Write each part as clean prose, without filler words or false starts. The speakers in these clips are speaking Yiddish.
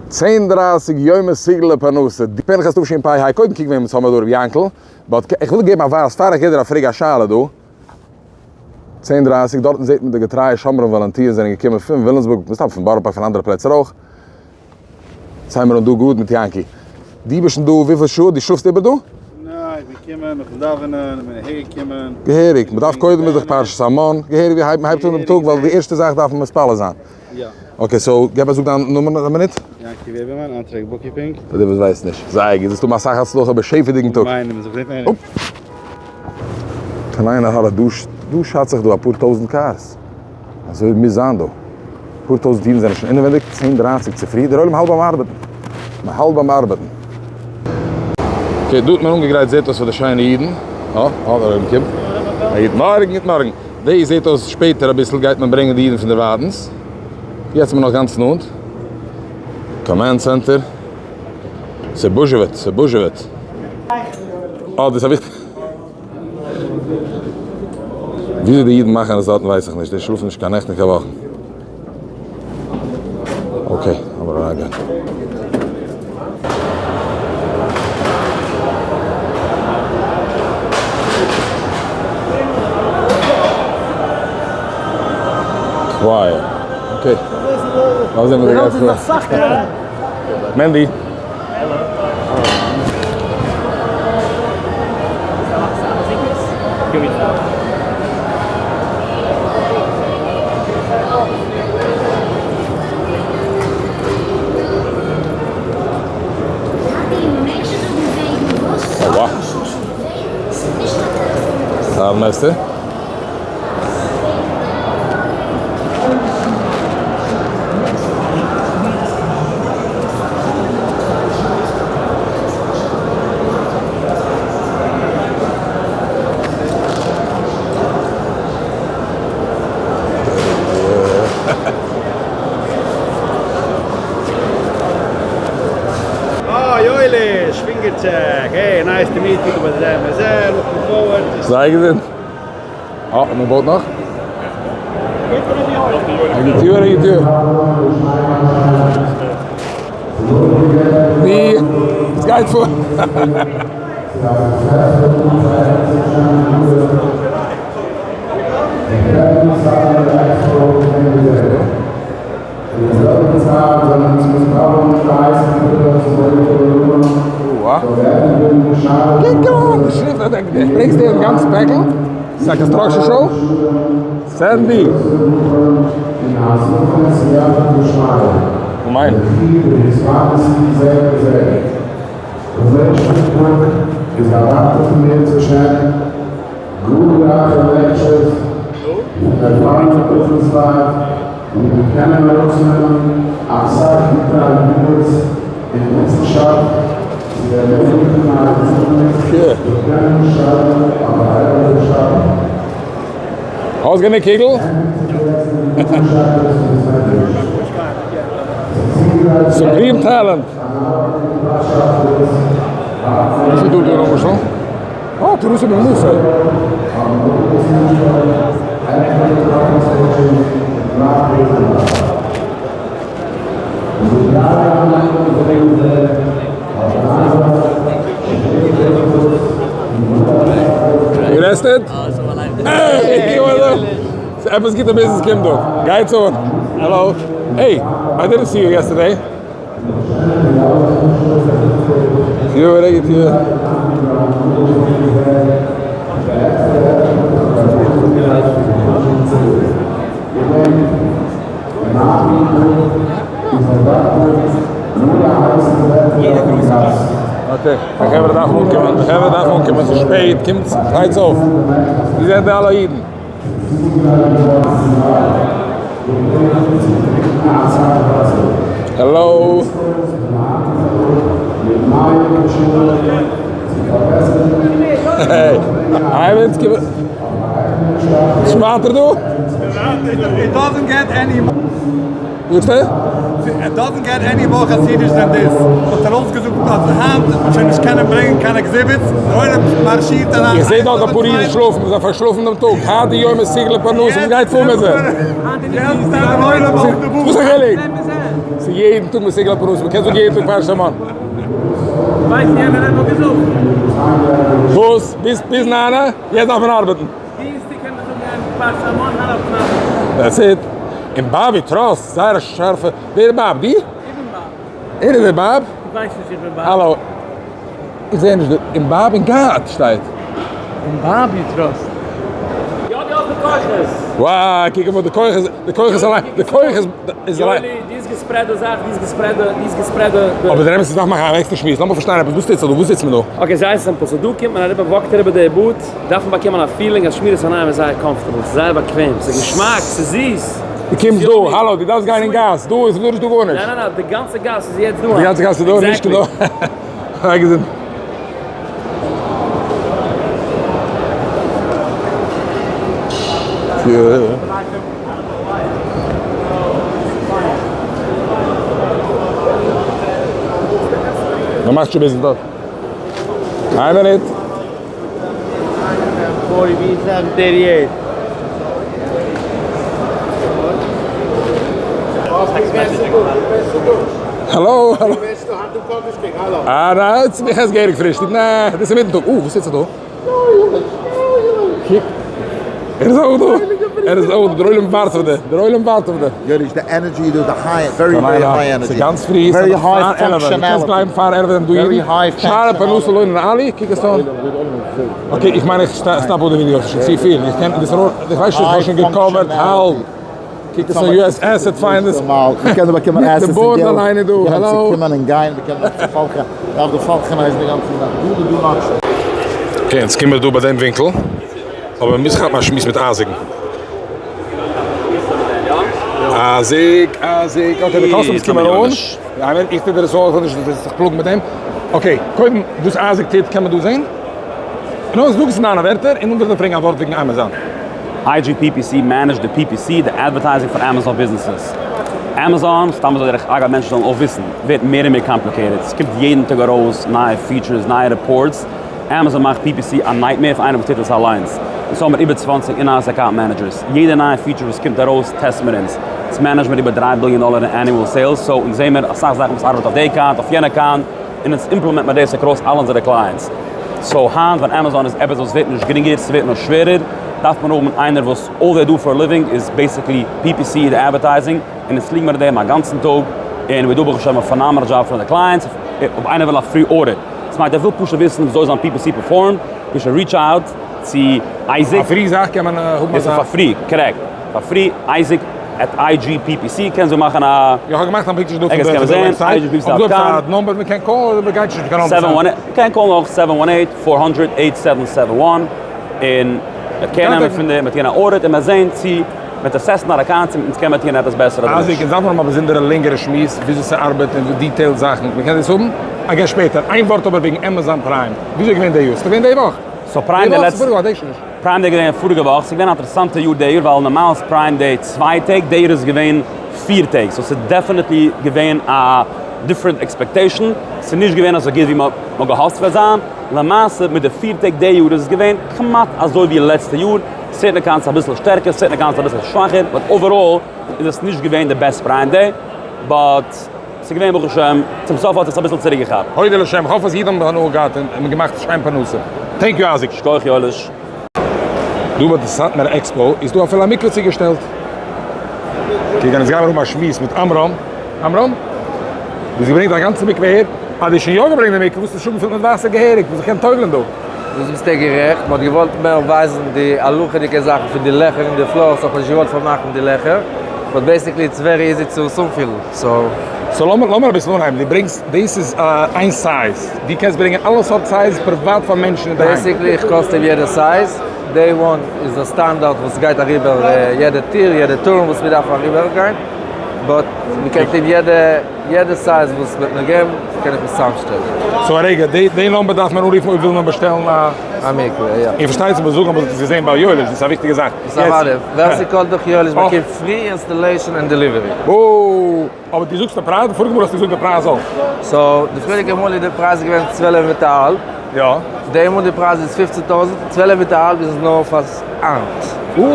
צען דרייסיג יומא סיגל לפרנסה, די פנחס תשפ ה, קודם קוק וועמענס האמער דא רבי יענקל, but איך וויל געבן א ווייז פאר איך גיב דיר א פרעג א שאלה דא, צען דרייסיג דארטן זעט מען די געטרייע שומרים וואלונטירן זענען געקומען פון וויליאמסבורג, מסתם פון בארא פארק פון אנדערע פלעצער אויך, ציימער אן דא גראד מיט יענקי, דו ביסט שוין דא וויפיל שעה? דו שלאפסט איבער דא? ניין, איך בין געקומען נאכן דאווענען, איך בין אהער געקומען. געהעריג, מען דארף קודם איז דאך פרשת המן, געהעריג ווי מען הייבט אן דעם טאג, ווייל די ערשטע זאך דארף מען מתפלל זיין. יא. okay, so געב א זאג דיין נאמען א מינוט. יענקי וועבערמאן, אנטרעק bookkeeping. פאר די וואס ווייסט נישט. זייער גוט, זאלסט האבן אסאך הצלחה בשפע'דיגן טאג. אמן, און מ'זאל געזונט ווערן. קיין עין הרע, דא דא שאץ איך דא אפאר טויזענט cars. אזוי מוז זיין דא. אפאר טויזענט אידן זענען שוין אינעווענדיג, צען דרייסיג צופרי, דער עולם האלט ביים ארבעטן. מען האלט ביים ארבעטן. okay, דא האט מען אנגעגרייט זעט אויס פאר די שיינע אידן. אה, אה, דער עולם קומט. א גוט מארגן, גוט מארגן. דעיס זעט אויס שפעטער אביסל גייט מען ברענגען די אידן פון דערווייטענס, יעצט איז מען נאך גאנץ נאנט, command center, ס'בוזשעוועט, ס'בוזשעוועט. אה דאס האב איך. וויאזוי די אידן מאכן עס דארטן ווייס איך נישט, די שלאפן נישט קיין נעכט און קיין וואכן. okay, לאמיר אריינגיין. Choir. Okay. לאמיר זען וואס דא גייט פאר. מענדי. פארמעסטער. אה יואליש, finger check, hey nice to meet you, בזה מזה, looking forward to. זיי געזונט. אה, מען בויט נאך? א גוט יאר, א גוט יאר. ני, עס גייט פאר. ברענגסט דעם גאנצן פעקל? ס'איז א construction show? סענדי! אמן. גאר רייכע lectures פון ערפארענע ביזנעסלייט וואו מיר קענען ארויסנעמען אסאך גוטע ideas און וויסנשאפט צו ערמעגליכן אייער ביזנעס זאל קענען שרייבן א באהערדע שבת. האסט גענוג קוגל? Supreme talent! וויפיל דא דא למשל? אה, תראו שבמוסר. You rested? Hey! עפעס גוטע ביזנעס קומט דא. גייטס אן. Hello. Hey, I didn't see you yesterday. Okay, די חברה דארפן אנקומען, די חברה דארפן אנקומען, ס'איז שפעט, קומטס, שטייטס אויף. ווי זענען די אלע אידן? Hello. Hey, היי שמעט ער דא? It doesn't get any זאגסטו? It doesn't get any more חסידיש than this. האט ער אויסגעזאגט אז היינט וועט מען שוין נישט קענען ברענגען קיין exhibits, דער עולם מארשירט אריין. איך זעה דארט אפאר אידן שלאפן, זיי פארשלאפן דעם טאג, היינט די יום איז סיגל לפרנסה, וואס גייט פאר מיט זיי? יעצט איז דער עולם אויף די וואס א חילוק? ס'איז יעדן טאג מסוגל לפרנסה, מ'קען זאגן יעדן טאג פרשת המן. ווייסט יענער רבי האט געזאגט. וואס? ביז ביז ניינע? יעצט דארף מען ארבעטן. דינסטאג קען מען זאגן פרשת המן האלב ניין. That's it. און באבי טראסט, זייער א שארפע, ווער איז באב? דו? איך בין באב. ער איז דער באב? איך ווייס נישט איך בין באב. האלא. איך זעה נישט די, אין באב אין גאט שטייט. אין באב you trust. יא די האסט די כוחות. וואו, קוק אמאל די כוחות, די כוחות אליין, די כוחות איז אליין. יואלי, די האסט געספרעד די זאך, די האסט געספרעד די, די האסט געספרעד די. אבער דער אמת איז דארף מאכן אן עקסטער שמועס, לאמיר פארשטיין עפעס, וואס טוט זיך דא, וואס זיצט מען דא? Okay, זייער simple, so דא קומט מען אריבער, וואקט אריבער די boat, דארף מען באקומען א feeling אז שמירת עיניים איז זייער comfortable, ס'איז זייער באקוועם, ס'איז געשמאק, ס'איז זיס. דו קומסט דא, האלא, דו דארפסט גיין אין גאס, דא איז גארנישט דא גארנישט. ניין ניין ניין, די גאנצע גאס איז יעצט דא. די גאנצע גאס איז דא, נישט דא. זיי געזונט. מען מאכט שוין ביזן דארט. איין מינוט. האלא האלא. אה ניין, איך עס געהעריג פרישטאג, נע, דאס איז אינמיטן טאג, אה וואס טוט זיך דא? ער איז אויך דא, ער איז אויך דא, דער עולם ווארט אויף דיר, דער עולם ווארט אויף דיר. יוליש די energy דא, די high, very very high energy. ס'איז גאנץ פרי, ס'איז נאך פאר עלעווע, דו קענסט בלייבן פאר עלעווע דא אידן, שערי פרנסה לא ננעלי, קוק עס אן. Okay, איך מיין איך stop אפ די ווידיאו, ס'איז שוין צופיל, איך קען, דאס איך ווייס נישט, איך האב שוין געקאווערט האלב. קוק עס אן US asset finders. מ'קען דא באקומען די assets און board געלט, אליין איז דא, מ'קען האלא. צוקומען און גיין, מ'קען דארט צופאלכען, דארף די פאלכען הייסן די גאנצע זאך, דא די דא נאט. Okay, יעצט קומען מיר דא ביי דעם ווינקל, אבער מ'מוז כאפן א שמועס מיט אייזיק'ן. אייזיק, אייזיק, okay די customers קומען אן. איך טו דיר עס אויך, איך וויל נישט דו זאלסט זיך פלאגן מיט דעם. Okay, קודם וואס אייזיק טוט קען מען דא זען. נו, זאג עס אין דיינע ווערטער, און נאכדעם וועל איך פרעגן א ווארט וועגן Amazon. IGPPC managed די PPC, די advertising פאר Amazon ביזנעסעס. Amazon, סתם אזוי דרך אגב מענטשן זאלן אויך וויסן, ווערט מער און מער complicated, ס'קומט יעדן טאג ארויס נייע features, נייע reports, Amazon מאכט PPC א nightmare פאר איינער וואס טוט עס אליינס. אונז האבן מיר איבער 20 in-house account managers, יעדע נייע feature וואס קומט ארויס טעסט מיר אונז. אונז manage מיר איבער 3 ביליאן דאלער אין annual sales, so אונז זעהן מיר אסאך זאכן וואס ארבעט אויף די account, אויף יענע account, און אונז implement מיר דאס across אלע אונזערע clients. So היינט ווען Amazon איז עפעס וואס ווערט נישט גרינגער, ס'ווערט נאר שווערער, דארף מען האבן איינער וואס all they do for a living איז basically PPC די advertising, און אונז פליגן מיר דעם א גאנצן טאג, און we do ברוך השם א phenomenal job פאר די clients, אויב איינער וויל א free audit, דאס מיינט ער וויל פשוט וויסן וויאזוי זיין PPC perform ט, פשוט reach out צו אייזיק. א free זאך קען מען האבן אזא. דאס איז פאר free, correct. פאר free, אייזיק at IGPPC קענסט דו מאכן א. איך האב געמאכט א picture דא פון די website, אויב דא עפעס א number מען קען call ן אדער מען גייט נישט קיין number זיין. מ'קען call ן אויך seven one eight four hundred eight seven seven one און מ'וועט קעיר נעמען פון דעם, מ'וועט טון א audit און מ'וועט זען צו מ'וועט assess ן אר account צו אונז קען מען טון עפעס בעסער אדער נישט. אייזיק, אונז דארפן האבן א באזונדערע לענגערע שמועס וויאזוי ס'ארבעט און detailed זאכן, מ'קען דאס האבן? I guess שפעטער. איין ווארט אבער וועגן Amazon Prime, וויאזוי איז געווען די יאר? ס'איז דאך געווען די וואך. So Prime די די וואך? לעצטע. ס'איז פאריגע וואך, דעיס נישט. Prime Day געווען פאריגע וואך, ס'איז געווען א אינטערעסאנטע יאר די יאר ווייל נארמאל איז Prime Day צוויי טעג, די יאר איז געווען פיר טעג, so ס'איז definitely געווען א different expectation, ס'איז נישט געווען אזוי גוט ווי מ'האט געהאפט ס'וועט זיין, למעשה מיט די פיר טעג די יאר איז עס געווען כמעט אזוי ווי לעצטע יאר, certain accounts אביסל שטערקער, certain accounts אביסל שוואכער, but overall איז עס נישט געווען די best Prime Day, but ס'איז געווען ברוך השם, צום סוף האט עס אביסל צוריקגעכאפט. הודה לשם, כ'האף אז אידן האבן הנאה געהאט און געמאכט שיין פרנסה. Thank you אייזיק. שכוח יואליש. דא ביי די סאטמאר עקספאו איז דא אפילו א מקווה צוגעשטעלט. Okay, אונז גיימיר האבן א שמועס מיט עמרם. עמרם? דו האסט געברענגט א גאנצע מקווה אהער? אה, דו האסט שוין יא געברענגט די מקווה, וואס איז שוין געפילט מיט וואסער געהעריג, וואס איך קען טובל'ען דא. דאס ביסטו גערעכט, מ'האט געוואלט מער ווייזן די הלכה'דיגע זאכן פון די לעכער אין די floors, האט מען נישט געוואלט פארמאכן די לעכער, but basically it's very easy צו צופילן, so. So לאמיר אביסל אנהייבן, דו ברענגסט, דאס איז איין size, דו קענסט ברענגען אלע סארט size פריוואט פאר מענטשן אינדערהיים? Basically איך custom יעדע size, day one איז א סטאנדארט וואס גייט אריבער יעדע טיר, יעדע טורן וואס מ'דארף אריבער גיין, but מ'קען טון יעדע יעדע size וואס מ'וועט מיר געבן קען איך עס צוזאמשטעלן. So א רגע, די number דארף מען אנרופן אויב וויל מען באשטעלן א. א מקווה, יא. און פארשטייט זיך מיר זאגן אז מ'האט עס געזען ביי יואליש, דאס איז א וויכטיגע זאך. דאס איז אוודאי, ווער ס'קאלט דורך יואליש באקומט free installation און delivery. וואו! אבער דו זאגסט די פרייז? די פאריגע מאל האסטו געזאגט די פרייז אויך. So, די פריערדיגע מאל איז די פרייז געווען צוועלף מיט א האלב. יא. די מאל די פרייז איז פופצן טויזנט, צוועלף מיט א האלב איז נאר פאר היינט. אוה!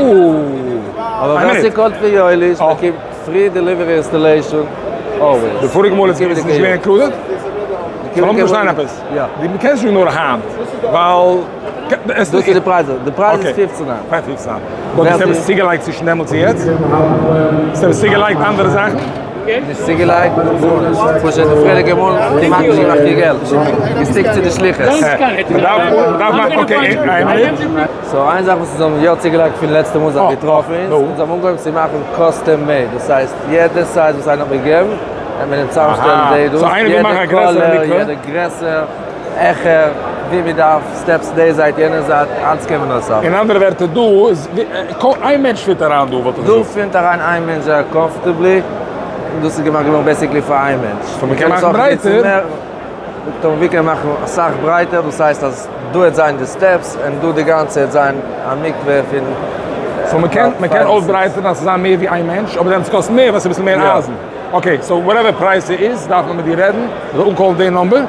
אבער ווער ס'קאלט פון יואליש באקומט free delivery installation. Always. די פאריגע מאל איז נישט געווען included? So לאמיר פארשטיין עפעס. יא. דו קענסט נישט נאר היינט, ווייל. דאס איז די פרייז, די פרייז איז 15 היינט. פאר 15 היינט. But האסט עפעס צוגעלייגט צווישן דעמאלטס און יעצט? האסט עפעס צוגעלייגט אנדערע זאכן? נישט צוגעלייגט, פשוט די פריערדיגע מאל כמעט נישט געמאכט קיין געלט, גע stick ט צו די שליחות. מ'דארף מאכן, okay, איין מינוט. So איין זאך וואס אונז האבן יא צוגעלייגט פון לעצטע מאל זיך געטראפן איז, אונז האבן אנגעהויבן צו מאכן custom made, דאס הייסט יעדע size וואס איינער האט מיר געגעבן, וועט מען אים צוזאמשטעלן די דאס, יעדע color, יעדע גרעסער, העכער, ווי מען דארף, steps די זייט יענע זייט, אלץ קען מען אויסארבעטן. אין אנדערע ווערטער דא איז איין מענטש fit אריין דא וואלט איך געזאגט. דא fit אריין איין מענטש זייער comfortably, און דאס איז געמאכט געווארן basically פאר איין מענטש. So מען קען מאכן ברייטער. ווי קען מאכן אסאך ברייטער, דאס הייסט אז דא וועט זיין די steps און דא די גאנצע וועט זיין א מקווה פון. So מען קען מען קען אויסברייטערן אז ס'זאל זיין מער ווי איין מענטש, אבער דעמאלטס קאסט מער ווייל ס'איז אביסל מער אייזן. Okay, so whatever פרייז ס'איז דארף מען מיט דיר רעדן, מ'זאל אנ call ן די number.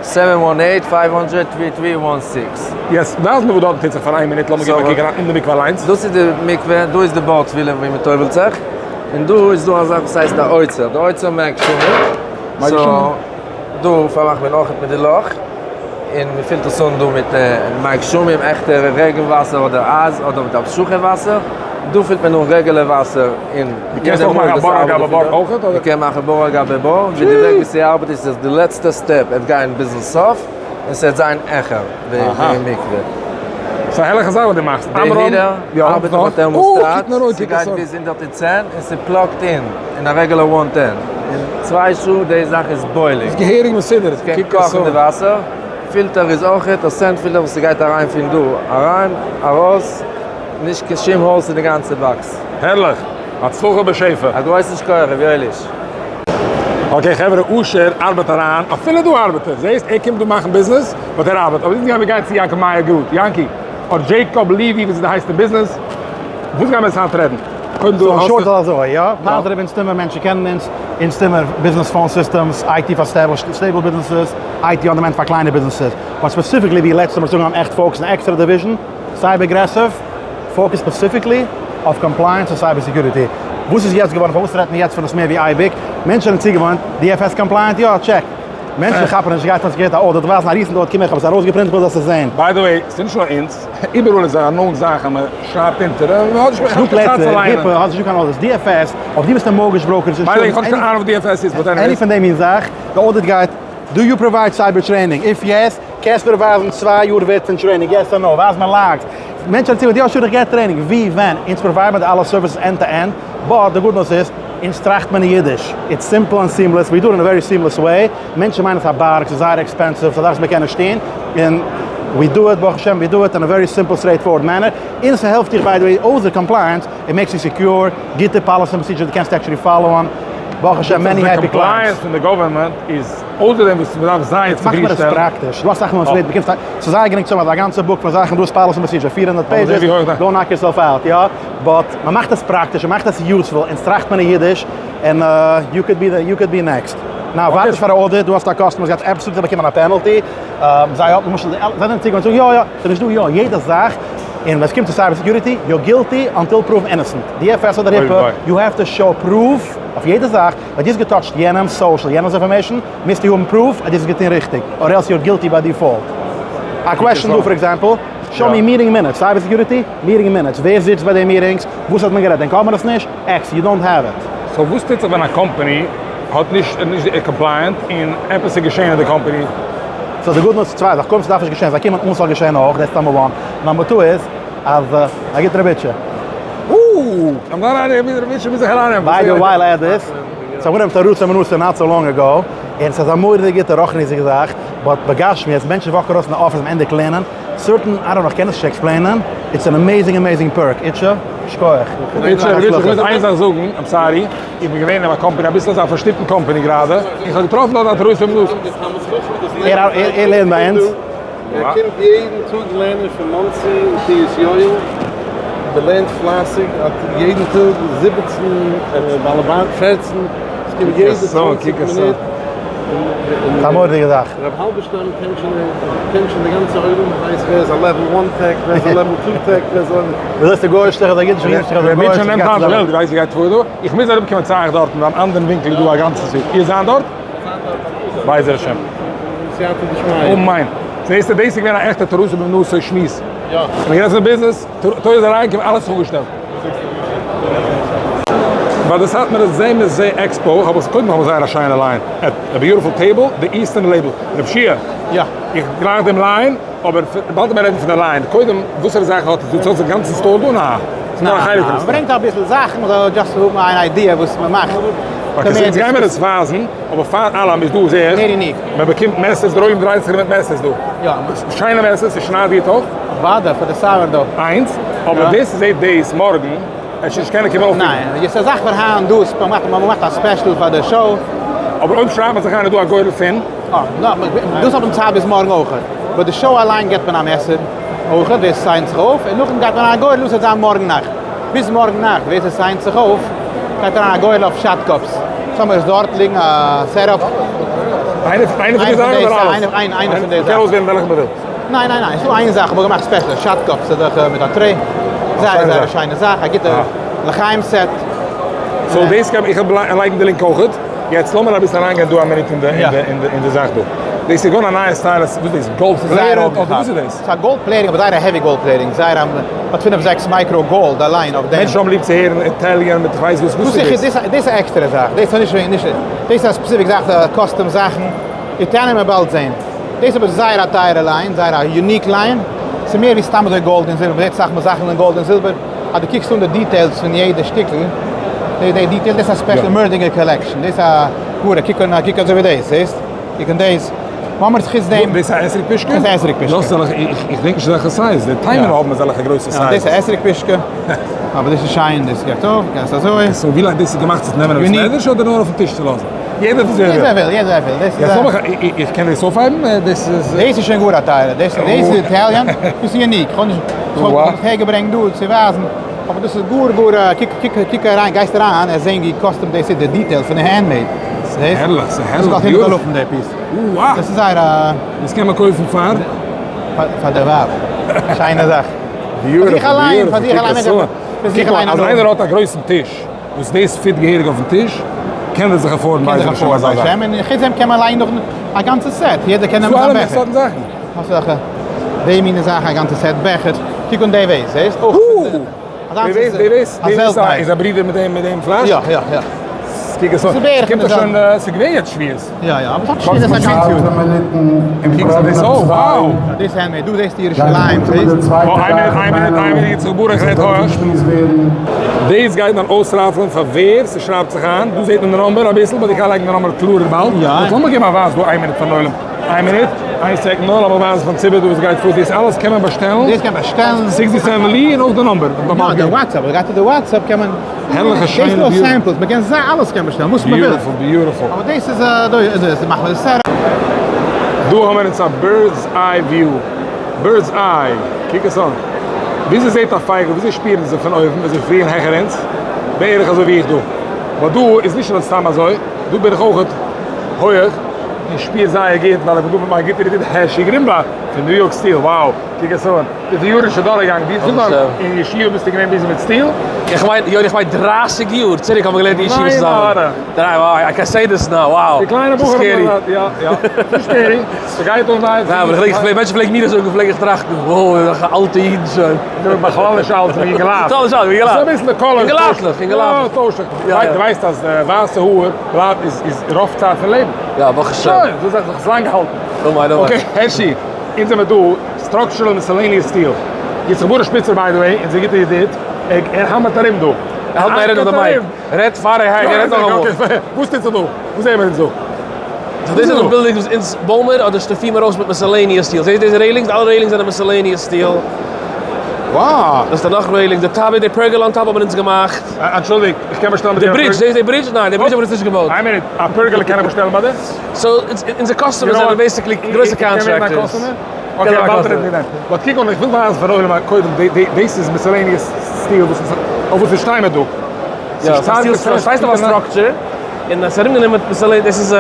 7 1 8 500 3 3 1 6. יעצט ווייז מיר וואס דארטן טוט זיך פאר איין מינוט, לאמיר געבן א קוק אריין אין די מקווה אליינס. דאס איז די מקווה, דא איז די בור טבילה ווי מען טובל'ט זיך, און דא איז דא א זאך וואס הייסט א אוצר, די אוצר מי גשמים, so דא פארמאכט מען אויך מיט די לאך, און מען פילט עס אן דא מיט מי גשמים, עכטע רעגן וואסער אדער אייז אדער מיט המשכה וואסער, דא פילט מען אן רעגולער וואסער און דו קענסט אויך מאכן א בור על גבי בור אויך אדער? מען קען מאכן בור על גבי בור, ווי די וועג ווי ס'ארבעט איז אז די לעצטע step וועט גיין ביזן סוף, און ס'וועט זיין העכער די מקווה. ס'איז א הערליכע זאך וואס דו מאכסט. די heater ארבעט אויף א thermostat, ס'גייט ביז 110 און ס' plug ט אין אין א רעגולער 110. אין 2 שעה די זאך איז boiling. איז געהעריג מסודר. ס'קען קאכן די וואסער. פילטער איז אויכעט א sand filter וואס ס'גייט אריין פון דא אריין ארויס, נישט קיין שום holes אין די גאנצע box. הערליך! הצלחה בשפע! א גרויסן שכוח ר' יואליש! Okay חברה אשר ארבעט אריין, אפילו דא ארבעט ער, זעסט ער קומט דא מאכן ביזנעס, but ער ארבעט, אבער אונז גיימיר גיין צו יעקב מאיר גראד, יענקי, אדער דזשעיקאב ליווי ווי אזוי די הייסט אין ביזנעס, וואס גיימיר אונז היינט רעדן? קודם דא so short אזוי יא, positive אונז טוען מיר מענטשן קענען אונז, אונז טוען מיר business phone systems, IT פאר established stable ביזנעסעס, IT on demand פאר קליינע ביזנעסעס, but specifically ווי לעצטע מאל זאגן האבן עכט focus אין עקסטערע division, Cyber Aggressive focus specifically אויף compliance און cyber security. וואס איז יעצט געווארן? פארוואס רעדט מען יעצט פון עס מער ווי אייביג? מענטשן זענען צוגעוואוינט, DFS compliant? יא, check. מענטשן כאפן נישט, גייט אן ס'געהערט א audit, ווייזן א recent audit, קום איך האב עס ארויסגע print, איך וויל זאלסט עס זען. By the way, ס'איז נישט נאר אונז, איבעראל איז א known זאך אז מען שרייבט אונטער, מען האט נישט קיין צייט צו ליינען. HIPAA האט נישט קיין audits, DFS, אויב דו ביסט א mortgage broker, By the way, איך האב נישט קיין אהנונג וואס DFS איז, but anyways. Any פון די מין זאך, די audit גייט, do you provide cyber training? If yes, קענסט מיר ווייזן 2 יאר ווערט פון training? Yes or no? ווייז מיר logs. מענטשן זענען צו יא sure איך געב training. ווי? ווען? אונז provide מיר די אלע services end to end. But די good news איז, אונז טראכט מען אין אידיש. It's simple and seamless. We do it in a very seamless way. מענטשן מיינען עס א בארג, ס'איז זייער expensive, ס'איז א זאך וואס מיר קענען נישט טון. און we do it, ברוך השם, we do it in a very simple straight forward manner. און ס'העלפט דיך by the way אויסער compliance, it makes you secure, גוטע policy and procedure דו קענסט actually follow ען. ברוך השם, many happy clients. די compliance פון די government איז אויסער דעם וואס מ'דארף זיי מאך מיר עס צופרידנשטעלן. פראקטיש. דו האסט זאכן וואס ווערט באקומסט א, ס'איז זייער גרינג צו האבן אזא גאנצע book פון זאכן, דא איז policy and procedure, 400 pages, go knock yourself out, יא, but מ'מאכט עס פראקטיש, מ'מאכט עס useful, אונז טראכט מען אין אידיש, און you could be the, you could be next. Now, ווארט נישט פאר א audit, דו האסט א customer וואס גייט absolutely באקומען א penalty, זיי האבן למשל, זיי זענען צוגעוואוינט צו זאגן יא יא, ס'איז נישט דא יא, יעדע זאך, און ווען ס'קומט צו cyber security, you're guilty until proven innocent. DFS אדער HIPAA, you have to show proof אויף יעדע זאך, ווען דו האסט גע touch ט יענעמ'ס social, יענעמ'ס information, מוזטו האבן proof אז דו האסט עס געטון ריכטיג, or else you're guilty by default. א question דא for example, show me meeting minutes, cyber security, meeting minutes, ווער זיצט ביי די meetings, וואס האט מען גערעדט, דען קאן מען עס נישט, עקס, you don't have it. So וואס טוט זיך ווען א קאמפאני האט נישט איז נישט compliant און עפעס איז געשען אין די קאמפאני? So די good news איז צוויי זאכן, קודם ס'דארף נישט געשען, זיי קומען אן ס'זאל געשען אויך, that's number one, number two איז אז א גוטע רבי'טשע. By the way I add this, so ווען איך האב ארויס not so long ago, און ס'איז א מורא'דיגע גוטע רוחניות'דיגע זאך, but בגשמיות, מענטשן walk ן ארויס פון די אפיס און ענדיגט לערנען, certain, I don't know, איך קען עס נישט explain ען, it's an amazing amazing perk, איטשע, שכוח. איטשע, איך מוז איין זאך זאגן, I'm sorry, איך בין געווען אין א קאמפאני, אביסל אזא פארשטופטן קאמפאני גראדע, איך האב געטראפן דארט א תרופה פון בלוט. ער לערנט ביי אונז. ער קומט יעדן טאג לערנען פון מאנסי און קרית יואל, ער לערנט פלייסיג, האט יעדן טאג 17 בעלי בתים, 14, עס קומט יעדע 20 מינוט. ס'איז א מורא'דיגע זאך. רב האלבערשטאם קען שוין קען שוין די גאנצע עולם, ווייסט ווער איז א level one tech, ווער איז א level two tech, ווער איז א. וויאזוי איז די גוי'אישע אדער אידישע אידישע אדער גוי'אישע ר' מיטשע נעמט היינט די וועלט, דו ווייסט ווי גייט פאר דא? איך מוז אראפקומען צו אייך דארטן, ביים אנדערן ווינקל איז דא א גאנצע suite, איר זיין דארט? בעזר השם. סייעתא דשמיא. אמן. זעסטו דאס איז געווען א עכטע תורתו אומנותו שמועס. יא. ווען גערעדט פון ביזנעס, תורה איז אריינגעקומען אלעס אפגעשטעלט. ביי די סאטמארע זה מזה expo האב איך קודם האב איך זייער א שיינע line, a beautiful table, די Eastern label, רב שיע, יא. איך גלייך דעם line, אבער באלד וועט מען רעדן פון די line, קודם וואסערע זאכן האט עס דא, צו האט גאנצן store דא? נעה, ס'איז נאר א חלק פון די store. מ'ברענגט אביסל זאכן מ'זאל just האבן אן idea וואס מ'מאכט. okay, so אונז גיימער עס ווייזן, אבער פאר אלעם איז דא זעה איך, מען באקומט מעסערס, דער עולם דרייט זיך מיט מעסערס דא. יא. שיינע מעסערס, ס'שניידט גוט אויך. אוודאי, פאר די sourdough. איינס, אבער ווער ס'זעט דאס מארגן, עס שוין נישט קענען קומען אויפפיקן. ניין, יעצט א זאך פאר היינט דאס, מ'מאכט א special פאר די show. אבער אויב שרייבט מען זיך איין איז דא א גורל פון. אה, נא, דאס האט מען צייט ביז מארגן אויכעט. but די show אליין געבט מען א מעסער אויכעט, ווער ס'סיינט זיך אויף, און נאכדעם גייט מען א גורל וואס וועט זיין מארגן נאכט. ביז מארגן נאכט ווער ס'סיינט זיך אויף, גייט אריין א גורל אויף shot cups. סאו מיר דארט ליגן א setup. איינע פון די זאכן אדער אלעס? איינע פון די זאכן. מ'קען אויסוועלן וועלכע מ'וויל. ניין ניין ניין, ס'דא איין זאך, כ'האב געמאכט special shot cups אזעלכע מיט א tray, זייער זייער א שיינע זאך, א גוטע לחיים set. so דאס קען איך וועל לייגן די link אויכעט, יעצט לאמיר אביסל אריינגיין דא א מינוט אין די זאך דא, דאס איז גאר א נייע style, וואס איז דאס? gold plated אדער וואס איז דאס? ס'איז א gold plating אבער זייער א heavy gold plating, זייער א, האט פינף זעקס micro gold אליין אויף דעם. מענטשן האבן ליב צו הערן Italian מיט כ'ווייס וואס, וואס איז דאס? דאס איז א עקסטערע זאך, דאס איז נישט, דאס איז א specific זאך, custom זאכן, Italian מען באלד זען. דאס איז אבער זייער א טייערע line, זייער א unique line, ס'איז מער ווי סתם אזוי גאלד און זילבער, מ'זעט אסאך מאל זאכן אין גאלד און זילבער, אז דו קוקסט אן די details פון יעדע שטיקל, די די detail, דאס איז א special מורא'דיגע collection, דאס איז א גאר, קוק אן, קוק אזוי ווי דאס, זעסט? קוק אן דאס, מ'האמער זיך חוץ דעם. דאס איז א אתרוג פושקע? דאס איז א אתרוג פושקע. דאס זאל איך, איך דענק נישט וועלכע size, די תימן'ער האבן אזעלכע גרויסע sizes. דאס איז א אתרוג פושקע, אבער דאס איז שיין, דאס גייט אויף, גייסט אזוי. so ווי לאנג דאס איז געמאכט צו נעמען אין בית מדרש אדער נאר אויפן טיש צו לאזן? יעדער וואס ער וויל. יעדער וויל, יעדער וויל. דאס איז א. איך קען דאס אויפהייבן? דאס איז. דאס איז שוין גאר א טייערע, דאס איז Italian, דאס איז unique, איך האב נישט, איך האב עס אהערגעברענגט דא צו ווייזן, אבער דאס איז גאר גאר, קוק קוק קוק אריין, גייסט אריין, עס זען ווי custom דאס איז, די details פון די handmade. הערליך, ס'איז הערליך, beautiful. דאס קאסט הונדערט אלפים די piece. דאס איז זייער א. דאס קען מען קויפן פאר? פאר די ווייב. שיינע זאך. beautiful, פאר זיך אליין, פאר זיך אליין. קוק אן, אז איינער האט א גרויסן טיש. וואס דאס fit געהעריג אויפן טיש, קען ער זיך afford ן קען זיך בעזר השם afford ן אזא בעזר זאך. השם, און חוץ דעם קען מען אליין נאך א גאנצע set, יעדער קען נעמען זיין ס'דא אלע בעכער. סארטן זאכן. האסט אזעלכע די מינע זאכן, א גאנצע set בעכער, קוק אן די vase, זעסט? אויך די vase, די vase, די vase איז א ברודער מיט דעם מיט דעם פלאש? יא יא יא. קוק עס אן, ס'קומט דאך שוין, ס'איז געווען יעצט שבועות. יא יא, אבער ס'האט נישט אזא גאנץ יאר. קוק זיך דאס אן, wow! דאס handmade, דא זעסטו ירושלים, זעסט? oh, איין מינוט, איין מינוט, איין מינוט, יצחק ברוך רעדט הויעך. דאס גייט מען אויסראפלען פאר ווער ס'שרייבט זיך איין, דא זעט מען די number אביסל, but איך גיי לייגן די number קלארער באלד. יא. but לאמיר געבן א ווייז דא איין מינוט פארן עולם. איין מינוט, איין second נאר, לאמיר ווייזן פארן ציבור דא וואס גייט פאר, דאס אלעס קען מען באשטעלן. דאס קען מען באשטעלן. sixty seven Lee און אויך די number. יא, די WhatsApp, גייט צו די WhatsApp קען מען. הערליכע שיינע דאס איז נאר samples, מען קען זיי אלעס קען באשטעלן וואס מען וויל. beautiful beautiful. אבער דאס איז דא איז מאכט מען די setup. דא האבן מיר אונז א bird's eye view, bird's eye, קוק עס אן, וויאזוי זעט א פייגל, וויאזוי שפירן זיי פון אויבן ווען זיי פליען העכער אונז, בערך אזוי ווי איך דא, but דא איז נישט נאר סתם אזוי, דא בין איך אויכעט הויעך און שפיר זייער גוט ווייל איך בין דא מיט מיין גוטער ידיד הערשי גרינבלאט פון ניו יארק Steel, wow. קוק עס אן, די יאר איז שוין דורכגעגאנגען, ווי זאג נאר, אין ישיבה ביסטו געווען busy מיט steel? איך מיין, יוני איך מיין דרייסיג יאר צוריק האבן מיר געלערנט אין ישיבה צוזאמען. דריי, wow, I can say this now, wow. די קליינע בחורים האבן יא, יא, ס'איז scary, ס'גייט אן ווייטער. ניין, אבער איך פלעג, מענטשן פלעגן מיר עס זאגן פלעג איך טראכטן, wow, וועלכע אלטע אידן שוין. דו ביסט בכלל נישט אלט, ווי אינגעלייט. בכלל נישט אלט, ווי אינגעלייט. ס'איז אביסל די color. אינגעלייטלעך, אינגעלייטלעך. יא, טוישט זיך. דו ווייסט אז ווייסע האר בלייבט איז רוב צייט פון לעבן. יא, ברוך השם. שוין, דאס האט זיך לאנג געהאלטן. אמן, אמן. okay, הערשי. אונז זעמער דא, structural miscellaneous steel. יצחק ברוך שפיצער by the way, אונזער גוטער ידיד, ער האמערט ארום דא. ער האלט מיין רעדן אויף די mic. רעדט פאר ער הייבט, ער רעדט נאכאמאל. וואס טוט זיך דא? וואס זעען מיר אונז דא? so דאס איז די בילדינג וואס אונז בויען מיר אדער שטאפירן מיר אויס מיט miscellaneous steel. זעסט די railings? אלע railings זענען miscellaneous steel. Wow! דאס איז נאך railings. די top, די pergola on top האבן אונז געמאכט. אנטשולדיגט, איך קען באשטעלן מיט די bridge, זעסט די ברידזש? ניין, די ברידזש האבן אונז נישט געבויט. איין מינוט, א pergola קען איך באשטעלן ביי דיר? so אונזער customers זענען basically גרויסע contractors. okay, באלד רעדן מיר דען. but קוק אן, איך וויל ווייזן פארן עולם קודם, דאס איז miscellaneous steel וואס איז, אויף וואס שטייען מיר דא? יא, ס'איז steel structure, ס'הייסט אויף א structure, און עס איז ארומגענומען מיט miscellaneous, דאס איז.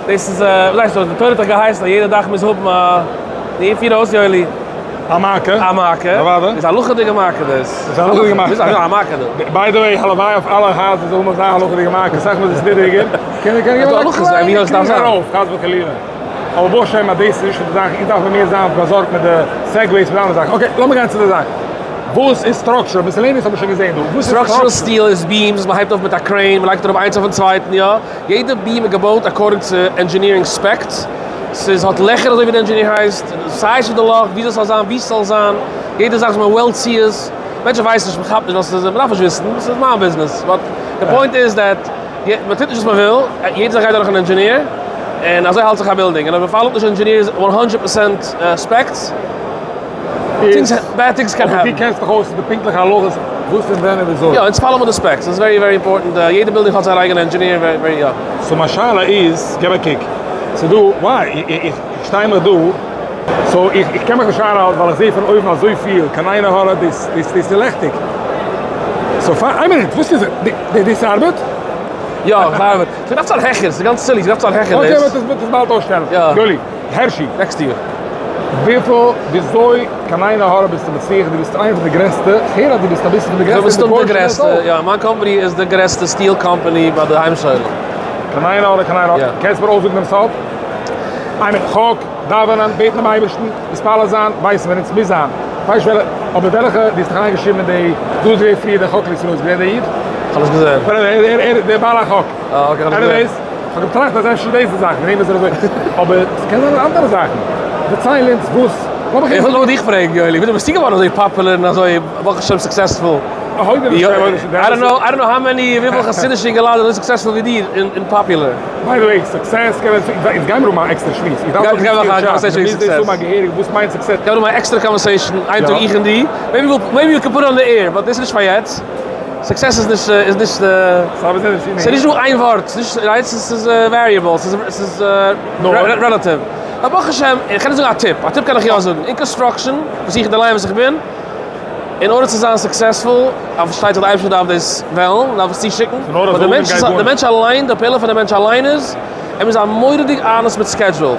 דאס איז וואס הייסט דאס? די תורה האט דאך געהייסן אז יעדע דאך מוז האבן א, נו, פיר אויס יואלי. א מעקה. א מעקה. אוודאי. איז א הלכה'דיגע מעקה דאס. איז א הלכה'דיגע מעקה. מוז זיין א מעקה דא. by the way, הלוואי אויף אלע הייזער זאל האבן אזא הלכה'דיגע מעקה, אסאך מאל איז עס נידעריגער. קען קען געבן א קליינע קריך ארויף, חס וחלילה. אבער ברוך השם אז דאס איז נישט פון די זאכן, איך דארף מער זיין באזארגט מיט די segways מיט אנדערע זאכן. okay, לאמיר גיין צו די זאך. וואס איז structure? Miscellaneous האב איך שוין געזען דא. וואס איז structural steel איז beams וואס מען הייבט אויף מיט א crane, מען לייגט ארויף איינס אויפן צווייטן, יא. יעדע beam איז געבויט according צו engineering specs. ס'איז האט לעכער אזוי ווי די engineer הייסט, size פון די לאך, וויאזוי ס'זאל זיין, וואו ס'זאל זיין, יעדע זאך איז מען weld צו עס. מענטשן ווייסן נישט, מ'כאפט נישט ווייל ס'איז, מ'דארף נישט וויסן, ס'איז מיין ביזנעס. But די point איז that מ'טוט נישט וואס מ'וויל, יעדע זאך גייט דורך אן engineer, און אזוי האלט זיך א בילדינג. און אויב מ' follow ט נישט engineers one hundred percent specs, things, bad things can אבער happen. דו קענסט דיך אויס אין די פונקטליכע הלכות וואס און ווען און וויאזוי. יא, אונז follow מיר די specs, ס'איז very very important, יעדע בילדינג האט זייער אייגענע engineer, very very יא. So מיין שאלה איז, געב א קוק, ס'איז דא, וויי, איך שטיי מיך דא, so איך קען מיך נישט איינהאלטן ווייל איך זעה פון אויבן אזויפיל, קיין עין הרע, דאס דאס איז לעכטיג. So פאר, איין מינוט, וואס איז, דאס ארבעט? יא, ס'ארבעט. ס'דארף זיין העכער, ס'איז גאנץ silly, ס'דארף זיין העכער דאס. Okay, מ'וועט עס באלד אויסשטעלן. יא. יולי. הערשי. Next year. וויפיל, וויאזוי, קיין עין הרע ביסטו מצליח, דו ביסט איינער פון די גרעסטע, איך הער אז דו ביסט אביסל פון די גרעסטע אין די גוי'אישע וועלט אויך. יא, מיין קאמפאני איז די גרעסטע steel company ביי די היימישע עולם. קיין עין הרע, קיין עין הרע. קענסט מיר אויסזאגן דעם סוד? איי מין, חק, דאווענען, בעטן דעם אייבערשטן, מתפלל זיין, ווייסן ווען אונז מוז זיין. כ'ווייס נישט וועלכע, אבער וועלכע, דו האסט דאך אריינגעשריבן אין די, דא איז געווען פריער דער חק לישראל, איז געווען דער איד? כ'האב נישט געזען. ער איז דער בעל החק. אה okay, כ'האב נישט געזען. Anyways, כ'האב געטראכט אז אפשר דאס איז די זאך, וועגן דעם איז ער אזוי, אבער ס'קען זיין אנדערע זאכן. דערצייל אונז וואס, לאמיך איך וויל נאר דיך פרעגן יואלי, וויאזוי ביסטו געווארן אזוי popular און אזוי ברוך השם successful? I don't know, I don't know how many, וויפיל חסידישע אינגעלייט זענען אזוי successful ווי דיר און popular. By the way, success קען מען, אונז גיימיר האבן א עקסטערע שמועס, איך דארף גיי מאכן א conversation וועגן success. מ'מוז דאס האבן א געהעריג, וואס מיינט success? גיימיר האבן א עקסטערע conversation, איין טאג איך און דו, maybe we'll, maybe we can put on the air, but דאס איז נישט פאר יעצט. Success איז נישט, איז נישט, ס'איז נישט דא איין ווארט, ס'איז נישט, ס'איז variable, ס'איז relative. אבער ברוך השם, איך קען דיר זאגן א tip, א tip קען איך יא זאגן, אין construction, וואס איך די line וואס איך בין, in order צו זיין successful, פארשטייט זיך די אייבערשטער דארף דאס וועלן, דארף עס צושיקן, אבער די מענטש, די מענטש אליין, די פעולה פון די מענטש אליין איז, ער מוז זיין מורא'דיג honest מיט schedule,